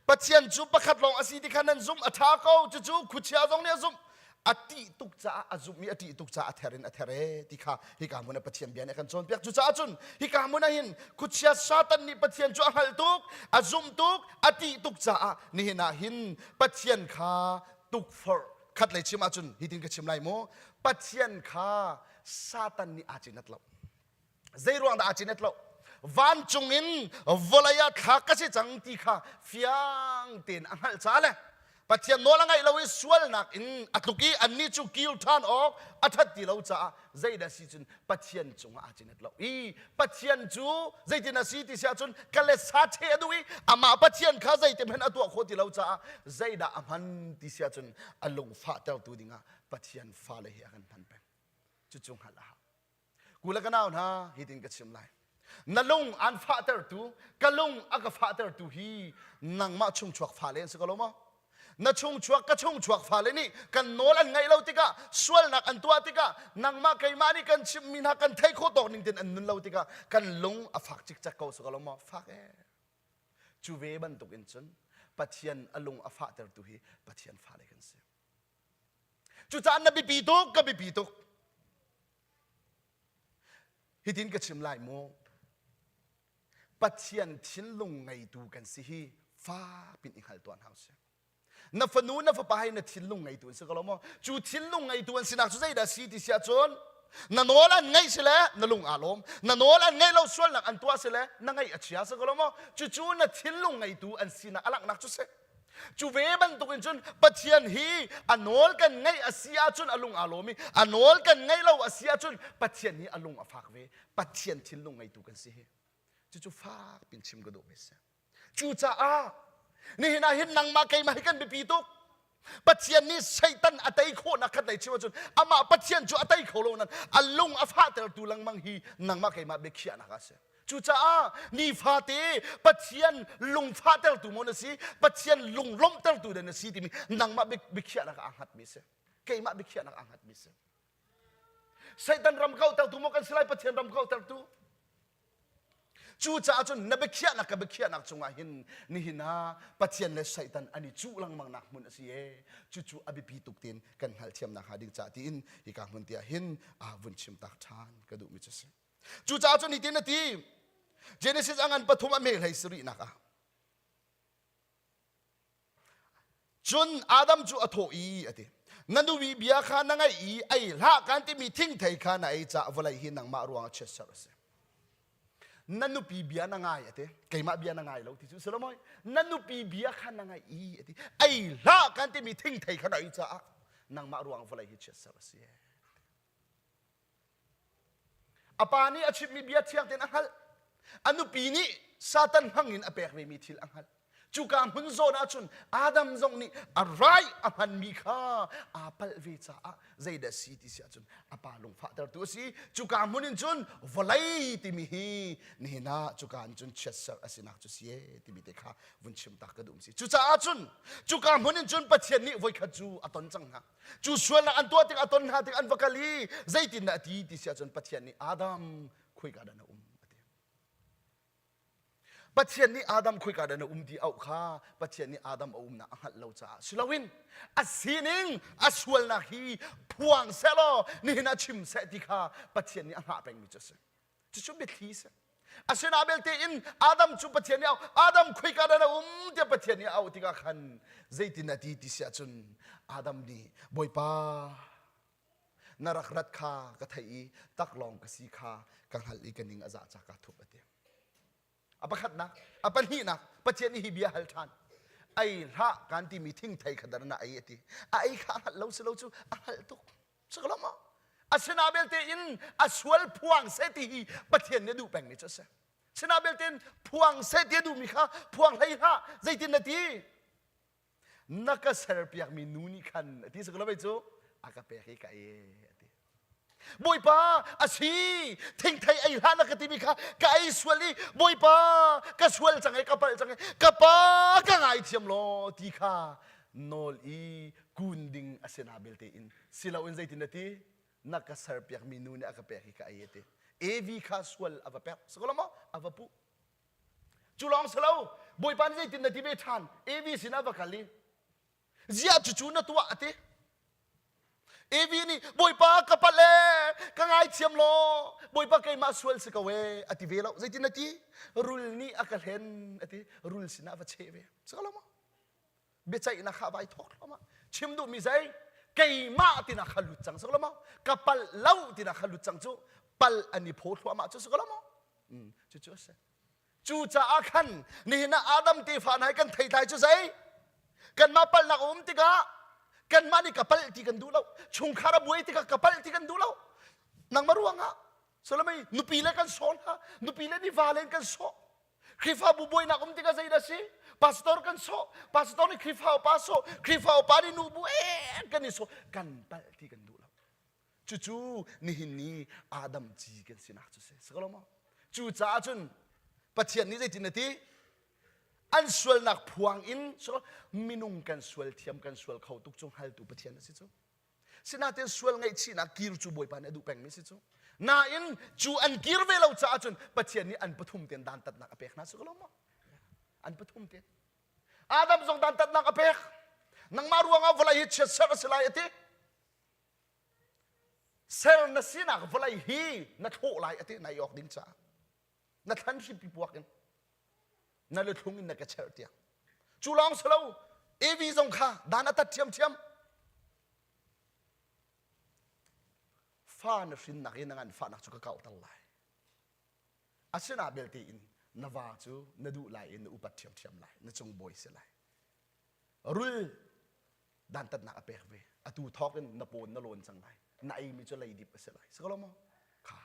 S1: Pathian cu pakhat lawng a si ti kha nan zumh a ṭha ko. Cucu khuachia zong nih a zumh. A ṭih tuk caah a zumh i a ṭih tuk caah a ther in a ther ee ti kha hika hmun ah Pathian bia nih a kan cawnpiak. Cucaah cun hika hmun ah hin khuachia Satan nih Pathian cu a hngalh tuk, a zumh tuk, a ṭih tuk caah nihin ah hin Pathian kha tukforh khat lei chim ahcun hitin ka chim lai mu Pathian kha Satan nih aa cinat lo. Zeiruang dah aa cinet lo? Vancung in vawlei ah thlak ka si cang ti kha fiang tein a hngalh ca le Pathian nawl a ngaih lo i sualnak in a tluk i annih cu kir ṭhan awk a ṭhat ti lo caah zeidah si cun Pathian cungah aa cinet lo i Pathian cu zeitin a si ti si ahcun ka le sa cheh a duh i amah Pathian kha zeitin hmanh a tuah khawh ti lo caah zeidah a hman ti si ahcun a lungfahtertu dingah Pathian fale hi a kan hman peng. Cucu hngalh a hau. Ku le ka nau hna hitin ka chim lai. Na lung aan fahtertu, ka lung a ka fahtertu hi nangmah chungchuak fale an si ko lo maw? Na chungchuak ka chungchuak fale nih kan nawl an ngaih lo tikah sualnak an tuah tikah nangmah keimah nih kan chimhmi hna kan theih khawh tawk ning tein an nun lo tikah kan lung a fak cikcek ko si ko lo maw? Fak ee. Cu ve bantuk in cun Pathian a lung a fahtertu hi Pathian fale kan si. Cucaah na biapi tuk, ka biapi tuk. Hitin ka chim lai mu. Pathian thinlung ngeitu kan si hi fakpin i hngal tuah hna usih. Na fanu na fapa hi na thinlung ngeitu an si ko lo maw? Cu thinlung ngeitu an sinak cu zeidah si ti si ahcun na nawl an ngaih si le na lung aa lawm. Na nawl an ngaih lo sualnak an tuah si le na ngaih a chia si ko lo maw? Cucu na thinlung ngeitu an sinak a langhnak cu si. Cu ve bantuk in cun Pathian hi a nawl kan ngaih a si ahcun a lung aa lawm i a nawl kan ngaih lo a si ahcun Pathian hi a lung a fak ve. Pathian thinlung ngeitu kan si hi. Cucu fak pin chim ka duhmi a si. Cucaah nihin ah hin nangmah keimah hi kan biapi tuk. Pathian nih Satan a tei khawhnak khat lei chim ahcun amah Pathian cu a tei kho lo nan a lung a fahtertu lengmang hi nangmah keimah biakhiahnak a si. Cucaah nifate Pathian lungfahtertu maw na si, Pathian lunglawmhtertu dah na si timi nangmah biakhiahnak ah aa hngatmi si. Keimah biakhiahnak aa hngatmi si. Satan ram kauhtertu maw kan si lai, Pathian ram kauhtertu? Cucaah cun na biakhiahnak ka biakhiahnak cungah hin nihin ah Pathian le Satan an i cuh lengmang nak hmun a si e. Cucu a biapi tuk tiin kan hngalhthiamnak hnga ding ca tiin hika hmun te ah hin vun chim tak ṭhan ka duhmi cu a si. Cucaah cun hitin a ti. Genesis a ngan pathum a hme hlei sarihnak ah. Cun Adam cu a thawh i a ti. Na nupi bia kha na ngaih i ei hlah kan timi thingthei kha na ei caah vawlei hi nangmah ruangah chiatserh a si. Na nupi bia na ngai a ti. Keimah bia na ngai lo ti cu si lo maw? Na nupi bia kha na ngaih i a ti. Ei hlah kan timi thingthei kha na ei caah nangmah ruangah vawlei hi chiatserh a si. A pa nih a chimmi bia thiang tein a hngalh. A nupi nih Satan hmang in a pek vemi thil a hngalh. Cuka hmun zawn ahcun Adam zong nih a rai a hmanmi kha aa palh ve caah zeidah si ti si ahcun a pa lungfahtertu a si. Cuka hmun in cun vawlei timi hi nihin ah cuka in cun chiatserh a sinak cu si e timi te kha vun chim tak ka duh si. Cucaah cun cuka hmun in cun Pathian nih voikhat cu a ton cang hna. Cu sualnak an tuah tik a ton hna tik an va kal i zeitindah a ti ti si ahcun Pathian nih Adam khuika dah na um a ti. Pathian nih Adam khuika dah na um ti auh kha Pathian nih Adam a umnak a hngalh lo caah si loin a sining a sualnak hi phuang sehlaw nihin ah chim seh ti kha Pathian nih a hngah pengmi cu a si. Cucu biathli si. Asinain belte in Adam cu Pathian nih a auh. Adam khoika dah na um tiah Pathian nih a auh tikah khan zeitin a ti ti si ahcun Adam nih Bawipa na rak rat kha ka theih i taklawng ka si kha ka hngalh i ka ning a zah ca kaa thup a ti. A pakhatnak, a pahnihnak Pathian nih hi bia hal ṭhan. Ei hlah kan timi thingthei kha dar na ei a ti. A ei kha a hngalh lo si lo cu a hngalh tuk. Si lo maw? Asina belte in a sual phuang seh ti hi Pathian nih a duh pengmi cu a si. Sina belte in phuang seh ti a duhmi kha phuang hlei hlah. Zeitin na ti? Na ka serpiakmi nu nih khan a ti si ko lo cu a ka pek i ka ei a ti. Bawipa a si thingthei ei hlah na ka timi kha ka ei sual i Bawipa ka sual cang e ka palh cang e ka pa ka ngaithiam law ti kha nawl i kun ding a si na belte in siloin zeitin na ti na ka serpiakmi nu nih a ka pek i ka ei a ti Evi kha sual a va pek si ko lo maw a va puh cu lawng si lo Bawipa nih zeitin na ti ve ṭhan Evi sinah va kal i ziah cucu na tuah a ti Evi nih Bawipa ka palh ee ka ngaithiam law Bawipa keimah sual si ko ee a ti ve lo zeitin na ti rul nih a ka hlen a ti rul sinah va cheh ve si ko lo maw biaceihnak kha vai thawk thluahmah chim duhmi zei keimah tina kha lut cang si ko lo maw ka palh lo tina kha lut cang cu pal an i phaw thluahmah cu si ko lo maw cucu a si cucaah khan nihin ah Adam tefa hna kan theitlai cu zei kanmah palhnak a um tikah kanmah nih ka palh ti kan duh lo chungkhar a buai tikah ka palh ti kan duh lo nangmah ruangah solomei nupi le kan sawh hna nupi le nih va le kan sawh Khrihfabu buainak um tikah zeidah si? Pastor kan sawh, pastor nih Khrihfa upa sawh, Khrihfa upa nih nubu ee kan i sawh, kan palh ti kan duh lo. Cucu nihin ni Adam ci kan sinak cu si. Si ko lo maw? Cucaah cun Pathian nih zeitin a ti? An sualnak phuang in so minung kan sual thiam kan sual kho tuk cu hngaltu Pathian a si cu. Sinain sual ngaihchihnak kir cu Bawipa nih a duh pengmi si cu. Nain cu an kir ve lo caah cun Pathian nih an pathum ten dantatnak a pek hna si ko lo maw? An pathum ten. Adam zong dantatnak a pek. Nangmah ruangah vawlei hi chiatserh a si lai a ti. Ser na sinak vawlei hi na thlawh lai a ti na i awk ding caah. Na thlan hrimpi puak in na luthlung in na ka cherh tiang. Cu lawng si lo, Evi zong kha dan a tat ṭhiamṭhiam. Fa na hrinnak i na nganfahnak cu ka kauhter lai. Asina belte in na va cu na duh lai i na upat ṭhiamṭhiam lai, na cung bawi si lai. Rul dantatnak a pek ve. Atu thawk in na pawn na lawn cang lai. Na eimi cu leidip a si lai. Si ko lo maw? Kha.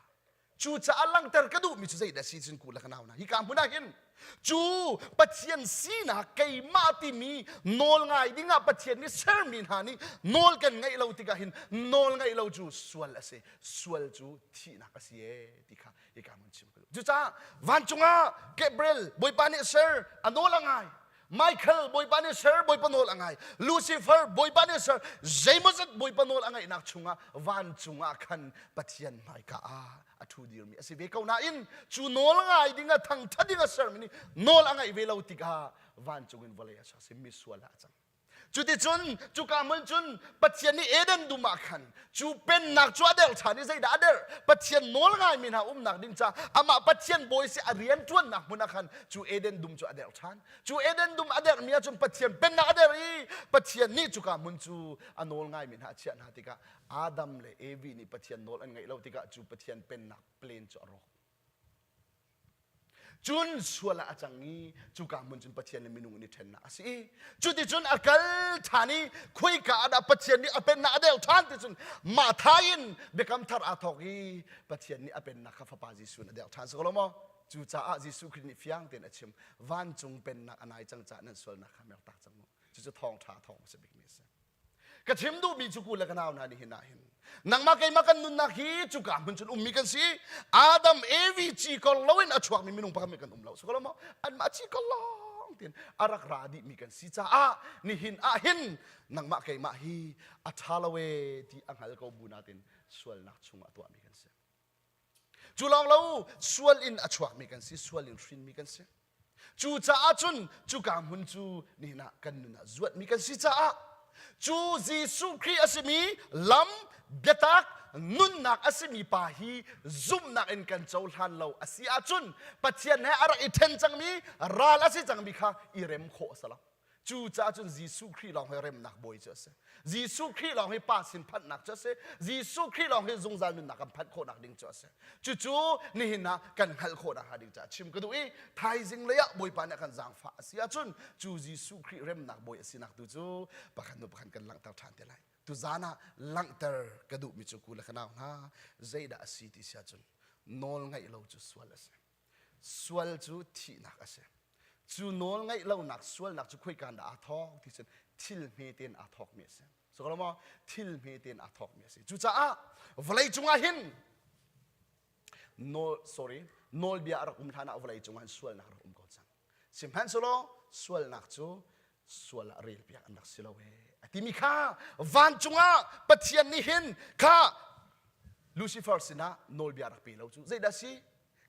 S1: Cucaah langhter ka duhmi cu zeidah si cun ku le ka nau na. Hika hmun ah hin cu Pathian sinak keimah timi nawl ngai dingah Pathian nih sermi hna nih nawl kan ngeih lo tikah hin nawl ngeih lo cu sual a si. Sual cu thihnak a si ee ti kha hika hmun chim ka duh. Cucaah vancung ah Gabriel Bawipa nih ser a nawl a ngai. Michael Bawipa nih ser Bawipa nawl a ngai Lucifer Bawipa nih ser zeimawzat Bawipa nawl a ngaihnak chungah vancung ah khan Pathian hmaika ah a ṭhu dirmi a si ve ko nain cu nawl ngai ding a thangṭhat ding a sermi nih nawl a ngaih ve lo tikah vancung in vawlei a chuak si misual ah a cang Cuticun cuka hmun cun Pathian nih Eden dum ah khan cu pennak cu a der ṭhan i zeidah a der? Pathian nawl ngaimi hna umnak ding caah amah Pathian bawi si a rian ṭuannak hmun ah khan cu Eden dum cu a der ṭhan. Cu Eden dum a dermi ahcun Pathian pennak a der i Pathian nih cuka hmun cu a nawl ngaimi hna a chiah hna tikah Adam le Evi nih Pathian nawl an ngaih lo tikah cu Pathian pennak plan cu a rawk. Cun sual ah a cang i cuka hmun cun Pathian le minung in i ṭhennak a si i cuticun a kal ṭhan i khuika ah dah Pathian nih a pennak a deu ṭhan ti cun Mathai in biakam thar aa thawk i Pathian nih a pennak kha Fapa Jesuh in a deu ṭhan si ko lo maw? Cucaah Jesuh Khrih nih fiang tein a chim vancung pennak a nai cang caah nan sualnak kha mertak cang u. Cucu thawngṭha thawng hmasa bikmi a si. Ka chim duhmi cu ku le ka nau hna nih hin ah hin nangmah keimah kan nunnak hi cuka hmun cun ummi kan si Adam Evi ci kor loin a chuakmi minung pakhat kan um lo so maw anmah ci kor lawng tin a rak ra dihmi kan si caah nihin ah hin nangmah keimah hi a ṭha lo e ti a hngal ko bu natin sualnak chungah tuahmi kan si Cu lawng lo sual in a chuakmi kan si, sual in hrinmi kan si. Cucaah cun cuka hmun cu nihin ah kan nun ah zuatmi kan si caah cu Jesuh Khrih a simi lam biatak nunnak a simi pa hi zumhnak in kan cohlan lo a si ahcun Pathian he a rak i ṭhen cangmi ral a si cangmi kha i rem khawh a si lo. Cucaah cun Jesuh Khrih lawng hi remnak bawi cu a si. Jesuh Khrih lawng hi Pa sin phanhnak cu a si. Jesuh Khrih lawng hi zungzal nunnak kan phanh khawhnak ding cu a si. Cucu nihin ah kan hngalh khawhnak hnga ding caah chim ka duh i thaizing lei ah Bawipa nih a kan zaangfah a si ahcun cu Jesuh Khrih remnak bawi a sinak tu cu pakhat hnu pakhat kan langhter ṭhan te lai. Tuzaan ah langhter ka duhmi cu ku le ka nau hna zeidah a si ti si ahcun nawl ngaih lo cu sual a si. Sual cu thihnak a si. Cu nawl ngaih lonak sualnak cu khoika dah aa thawk ti cun thil hme tein aa thawkmi a si. So maw thil hme tein aa thawkmi a si. Cucaah vawlei cungah hin nawl sorry nawlbia a rak um hlan ah vawlei cungah hin sualnak a rak um ko cang. Sihmanhsehlaw sualnak cu sual ah relpiak an rak si lo ee a timi kha vancung ah Pathian nih hin kha Lucifer sinah nawlbia rak pe lo cu zeidah si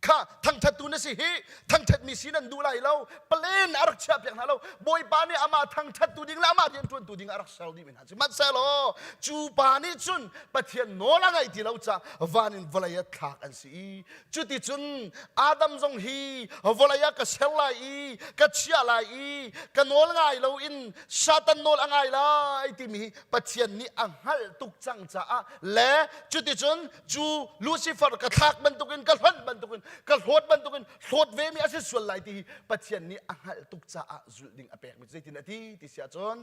S1: kha thangthattu na si hi thangthatmi si nan duh lai lo plan a rak chiah piak hna lo bawipa nih amah thangthattu ding le amah riantuantu ding a rak ser dih mi hna sihmanhsehlaw cu pa nih cun Pathian nawl a ngaih ti lo caah van in vawlei ah thlak an si i cuticun Adam zong hi vawlei ah ka ser lai i ka chiah lai i ka nawl ngai loin Satan nawl a ngai lai timi hi Pathian nih a hngalh tuk cang caah le cuticun cu Lucifer ka thlak bantukin ka hlonh bantukin ka hlawt bantukin hlawt ve mi a si sual lai ti hi Pathian nih a hngalh tuk caah zulh ding a pekmi zeitin a ti ti si ahcun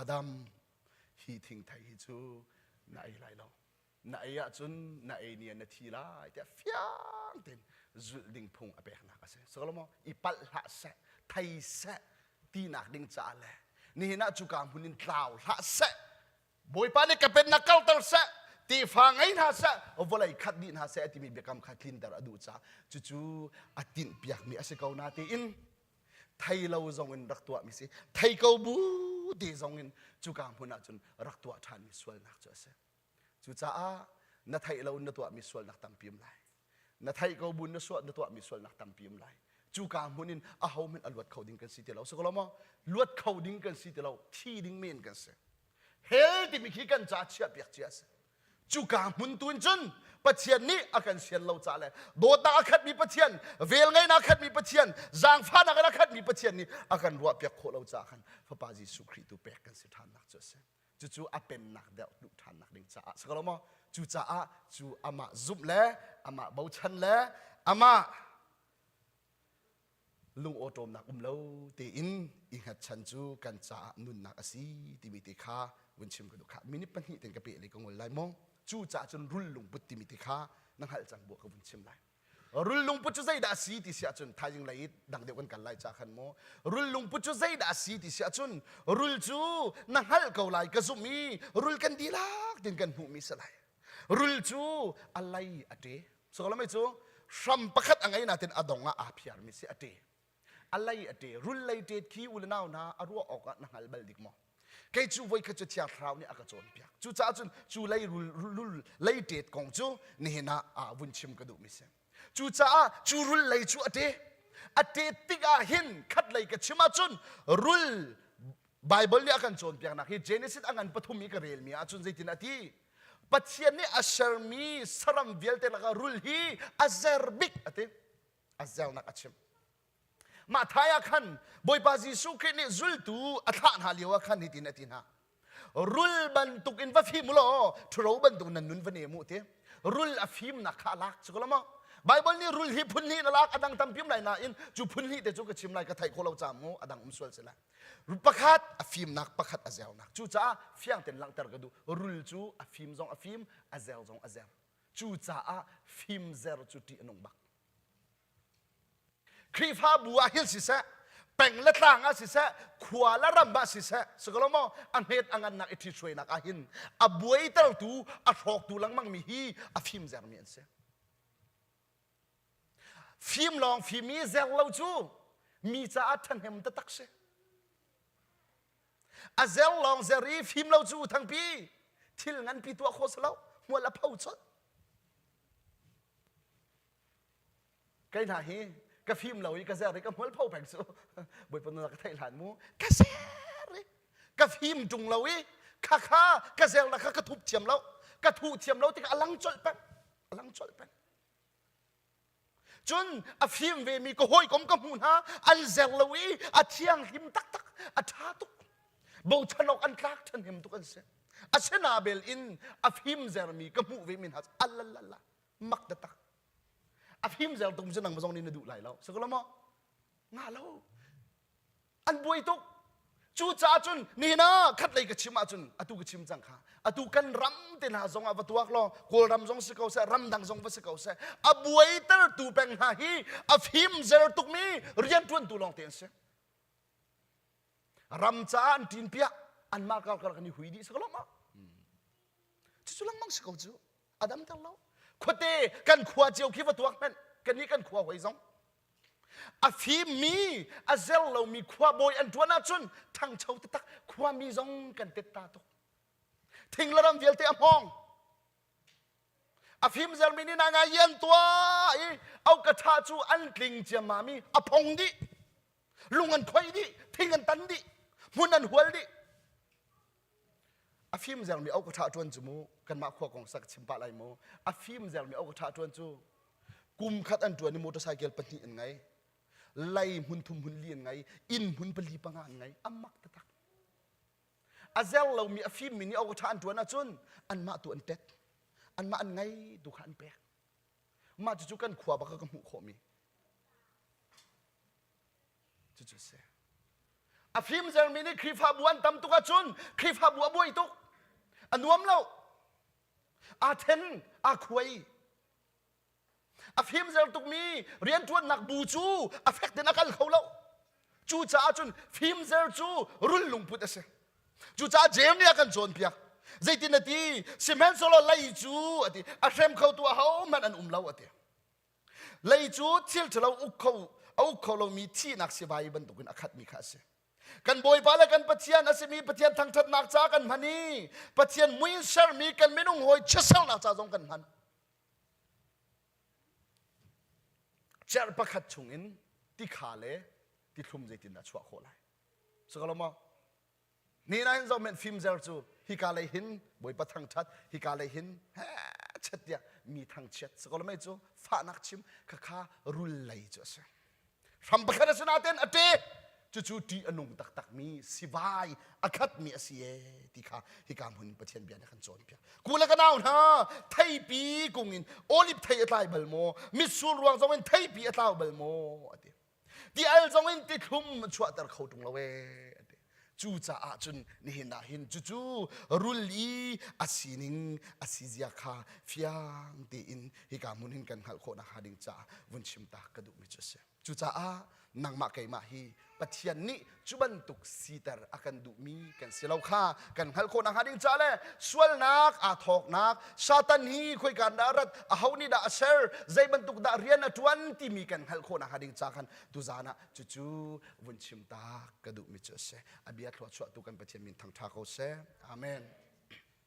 S1: Adam hi thingthei hi cu na ei lai lo na ei ahcun na ei ni ah na thi lai tiah fiang tein zulh ding phung a peknak a si solomo i palh hlah seh thei seh tinak ding caah le nihin ah cuka hmun in tlau hlah seh Bawipa nih ka pennak karter seh, tefa ngei hna seh, vawlei khat dih hna seh timi biakam kha tlinter a duh caah cucu a tinhpiakmi a si ko na tiin. Thei lo zong in rak tuahmi si. Thei ko bu te zong in cuka hmun ah cun rak tuah ṭhanmi sualnak cu a si. Cucaah na theih lo in na tuahmi sualnak tampi um lai. Na theih ko bu na sual na tuahmi sualnak tampi um lai. Cuka hmun in aho hmanh a luat kho ding kan si ti lo. Si ko lo maw? Luat kho ding kan si ti lo. Thi ding men kan si. Hell timi khi kan ca chiahpiak cia a si. Cuka hmun tu in cun Pathian nih a kan sian lo ca le dawtnak a khatmi Pathian, velngeihnak a khatmi Pathian, zaangfahnak in a khatmi Pathian nih a kan ruahpiak khawh lo caah khan Fapa Jesuh Khrih tu pek kan si ṭhannak cu a si. Cucu a pennak deuh duh ṭhannak ding caah si ko lo maw? Cucaah cu amah zumh le amah bochan le amah lungawṭawmnak um lo tein i hngatchan cu kan caah nunnak a si timi te kha vun chim ka duh kha minute pahnih ten ka peh le ka ngol lai maw cu caah cun rul lungput timi te kha na hngalh cang buah ka vun chim lai rul lungput cu zeidah a si ti si ahcun thaizing lei i dang deuh kan kal lai ca khan maw rul lungput cu zeidah a si ti si ahcun rul cu na hngalh ko lai ka zumh i rul kan dihlak tin kan hmuhmi si lai Rul cu a lei a ṭe. Sakalamei cu hram pakhat a ngei natin a dong ah aa phiarmi si a ṭe. A lei a ṭe. Rul lei ṭet khi u le nau hna a ruah awk ah na hngal bal dik maw? Kei cu voikhat cu Thiang Thlarau nih a ka cawnpiak. Cucaah cun cu lei rul, rul lei ṭet kong cu nihin ah ah vun chim ka duhmi si. Cucaah cu rul lei cu a ṭe. A ṭet tikah hin khat lei ka chim ahcun rul Baibal nih a kan cawnpiaknak hi Genesis a ngan pathum i ka relmi ahcun zeitin a ti? Pathian nih a sermi saram vialte lakah rul hi a zer bik a ti. A zernak a chim. Mah thai ah khan Bawipa Jesuh Khrih nih zultu a thlah hna lio ah khan hitin a ti hna. Rul bantuk in va fim u law ṭhuro bantuk nan nun va nem u ti. Rul a fimnak kha a lak cu ko maw? Baibal nih rul hi phun hnih in a lak a dang tampi um lai nain cu phun hnih te cu ka chim lai ka theih khawh lo caah mu a dang um sual si lai. Pakhat a fimnak pakhat a zernak. Cucaah fiang tein langhter ka duh. Rul cu a fim zong a fim, a zer zong a zer. Cucaah fimzer cu ṭih a nung bak. Khrihfabu ah hin siseh, peng le tlang ah siseh, khua le ram ah siseh, sikolo maw a hmet a ngannak i ṭhithruainak ah hin a buaitertu, a hrawktu lengmangmi hi a fimzermi an si. Fim lawng fim i zer lo cu mi caah ṭhahnem taktak si. A zer lawng zer i fim lo cu thangpi thil nganpi tuah khawh si lo hmual a pho colh. Kei hna hi ka fim lo i ka zer i ka hmual pho peng cu Bawipa na ka theih hlan mu ka zer i ka fim ṭung lo i khakha ka zer na kha ka thup thiam lo ka thuh thiam lo tikah a lang colh peng a lang colh peng Cun a fim vemi ka hawikom ka hmuh hna an zer lo i a thianghlim taktak a ṭha tuk bochan awk an tlak ṭhahnem tuk an si asina bel in a fim zermi ka hmuh vemi hna alalala mak taktak a fim zer tuk cu nang zong nih na duh lai lo si maw nga lo An buai tuk. Cucaah cun nihin ah khatlei ka chim ahcun atu ka chim cang kha. Atu kan ram te hna zong ah va tuak law Kawlram zong si ko seh, ramdang zong va si ko seh, a buaitertu peng hna hi a fimzer tukmi rianṭuantu lawngte an si. Ram caah an ṭin piah, anmah karkalak an i hui dih si ko lo ma? Cucu lengmang si ko cu. A damter lo. Khuate kan khua cio khi va tuak hmanh. Kannih kan khua hoi zong. A fimmi, a zer lomi khuabawi an ṭuan ahcun ṭhangcho taktak khuami zong kan tetta tuk. Thing le ram vialte a hmawng. A fimzermi nih nai ngai an tuah i auka ṭha cu an tling ciammam i a phong dih. Lung an khoih dih, thing an tan dih, hmun an hual dih. A fimzermi auka ṭha ṭuan cu mu kanmah khua kong sak chim pah lai mu. A fimzermi auka ṭha ṭuan cu kum khat an ṭuan i motorcycle pahnih an ngei lei hmun thum hmun li an ngei inn hmun pali panga an ngei a mak taktak a zer lomi a fimmi nih awk ṭha an ṭuan ahcun anmah tu an tet anmah an ngei tu kha an pek mah cucu kan khua bak ka hmuh khawhmi cucu si a fim zermi nih Khrihfabu an tam tuk ahcun Khrihfabu a buai tuk a nuam lo aa then aa khuai A fimzer tukmi rianṭuannak bu cu a fek tein a kal kho lo. Cucaah cun fimzer cu rul lungput a si. Cucaah Jeim nih a kan cawnpiak. Zeitin a ti? Sihmanhsehlaw lei cu a ti a hrem khotu ahohmanh an um lo a ti. Lei cu thil ṭhalo uk kho A uk kho lomi thihnak sivai bantukin a khatmi kha a si. Kan Bawipa le kan Pathian a simi Pathian thangṭhatnak ca kan hman i Pathian mui in sermi kan minung hawi chiatsernak ca zong kan hman. Cerh pakhat chungin tikha le tithlum zeitindah chuah khawh lai? Sukalo maw? Ni na hin zoh men fimzer cu hika lei hin Bawipa thangṭhat, hika lei hin chet tiah mi thangchiat. Sukalo mei cu fahnak chim khakha rul lei cu a si. Hram pakhat a si nain a ṭe. Cucu ṭih a nung taktakmi sivai a khatmi a si ee ti kha hika hmun Pathian bia nih a kan cawnpiak. Ku le ka nau hna, theipi kung in olive thei a tlai bal maw? Mitsur ruang zong in theipi a tlau bal maw? A ti. Ti al zong in ti thlum chuahter kho ṭung lo ee a ti. Cucaah cun nihin ah hin cucu rul i a sining a si zia kha fiang tein hika hmun hin kan hngalh khawh nakhnga ding caah vun chim ta ka duhmi cu a si. Cucaah nangmah keimah hi Pathian nih cu bantuk siter a kan duhmi kan si lo kha kan hngalh khawh nakhnga ding caah le sualnak aa thawknak Satan hi khoika dah a rat aho nih dah a ser zei bantuk dah rian a ṭuan timi kan hngalh khawh nakhnga ding ca khan tuzaan ah cucu vun chim ta ka duhmi cu a si. A bia thluachuahtu kan Pathian min thangṭha ko seh. Amen.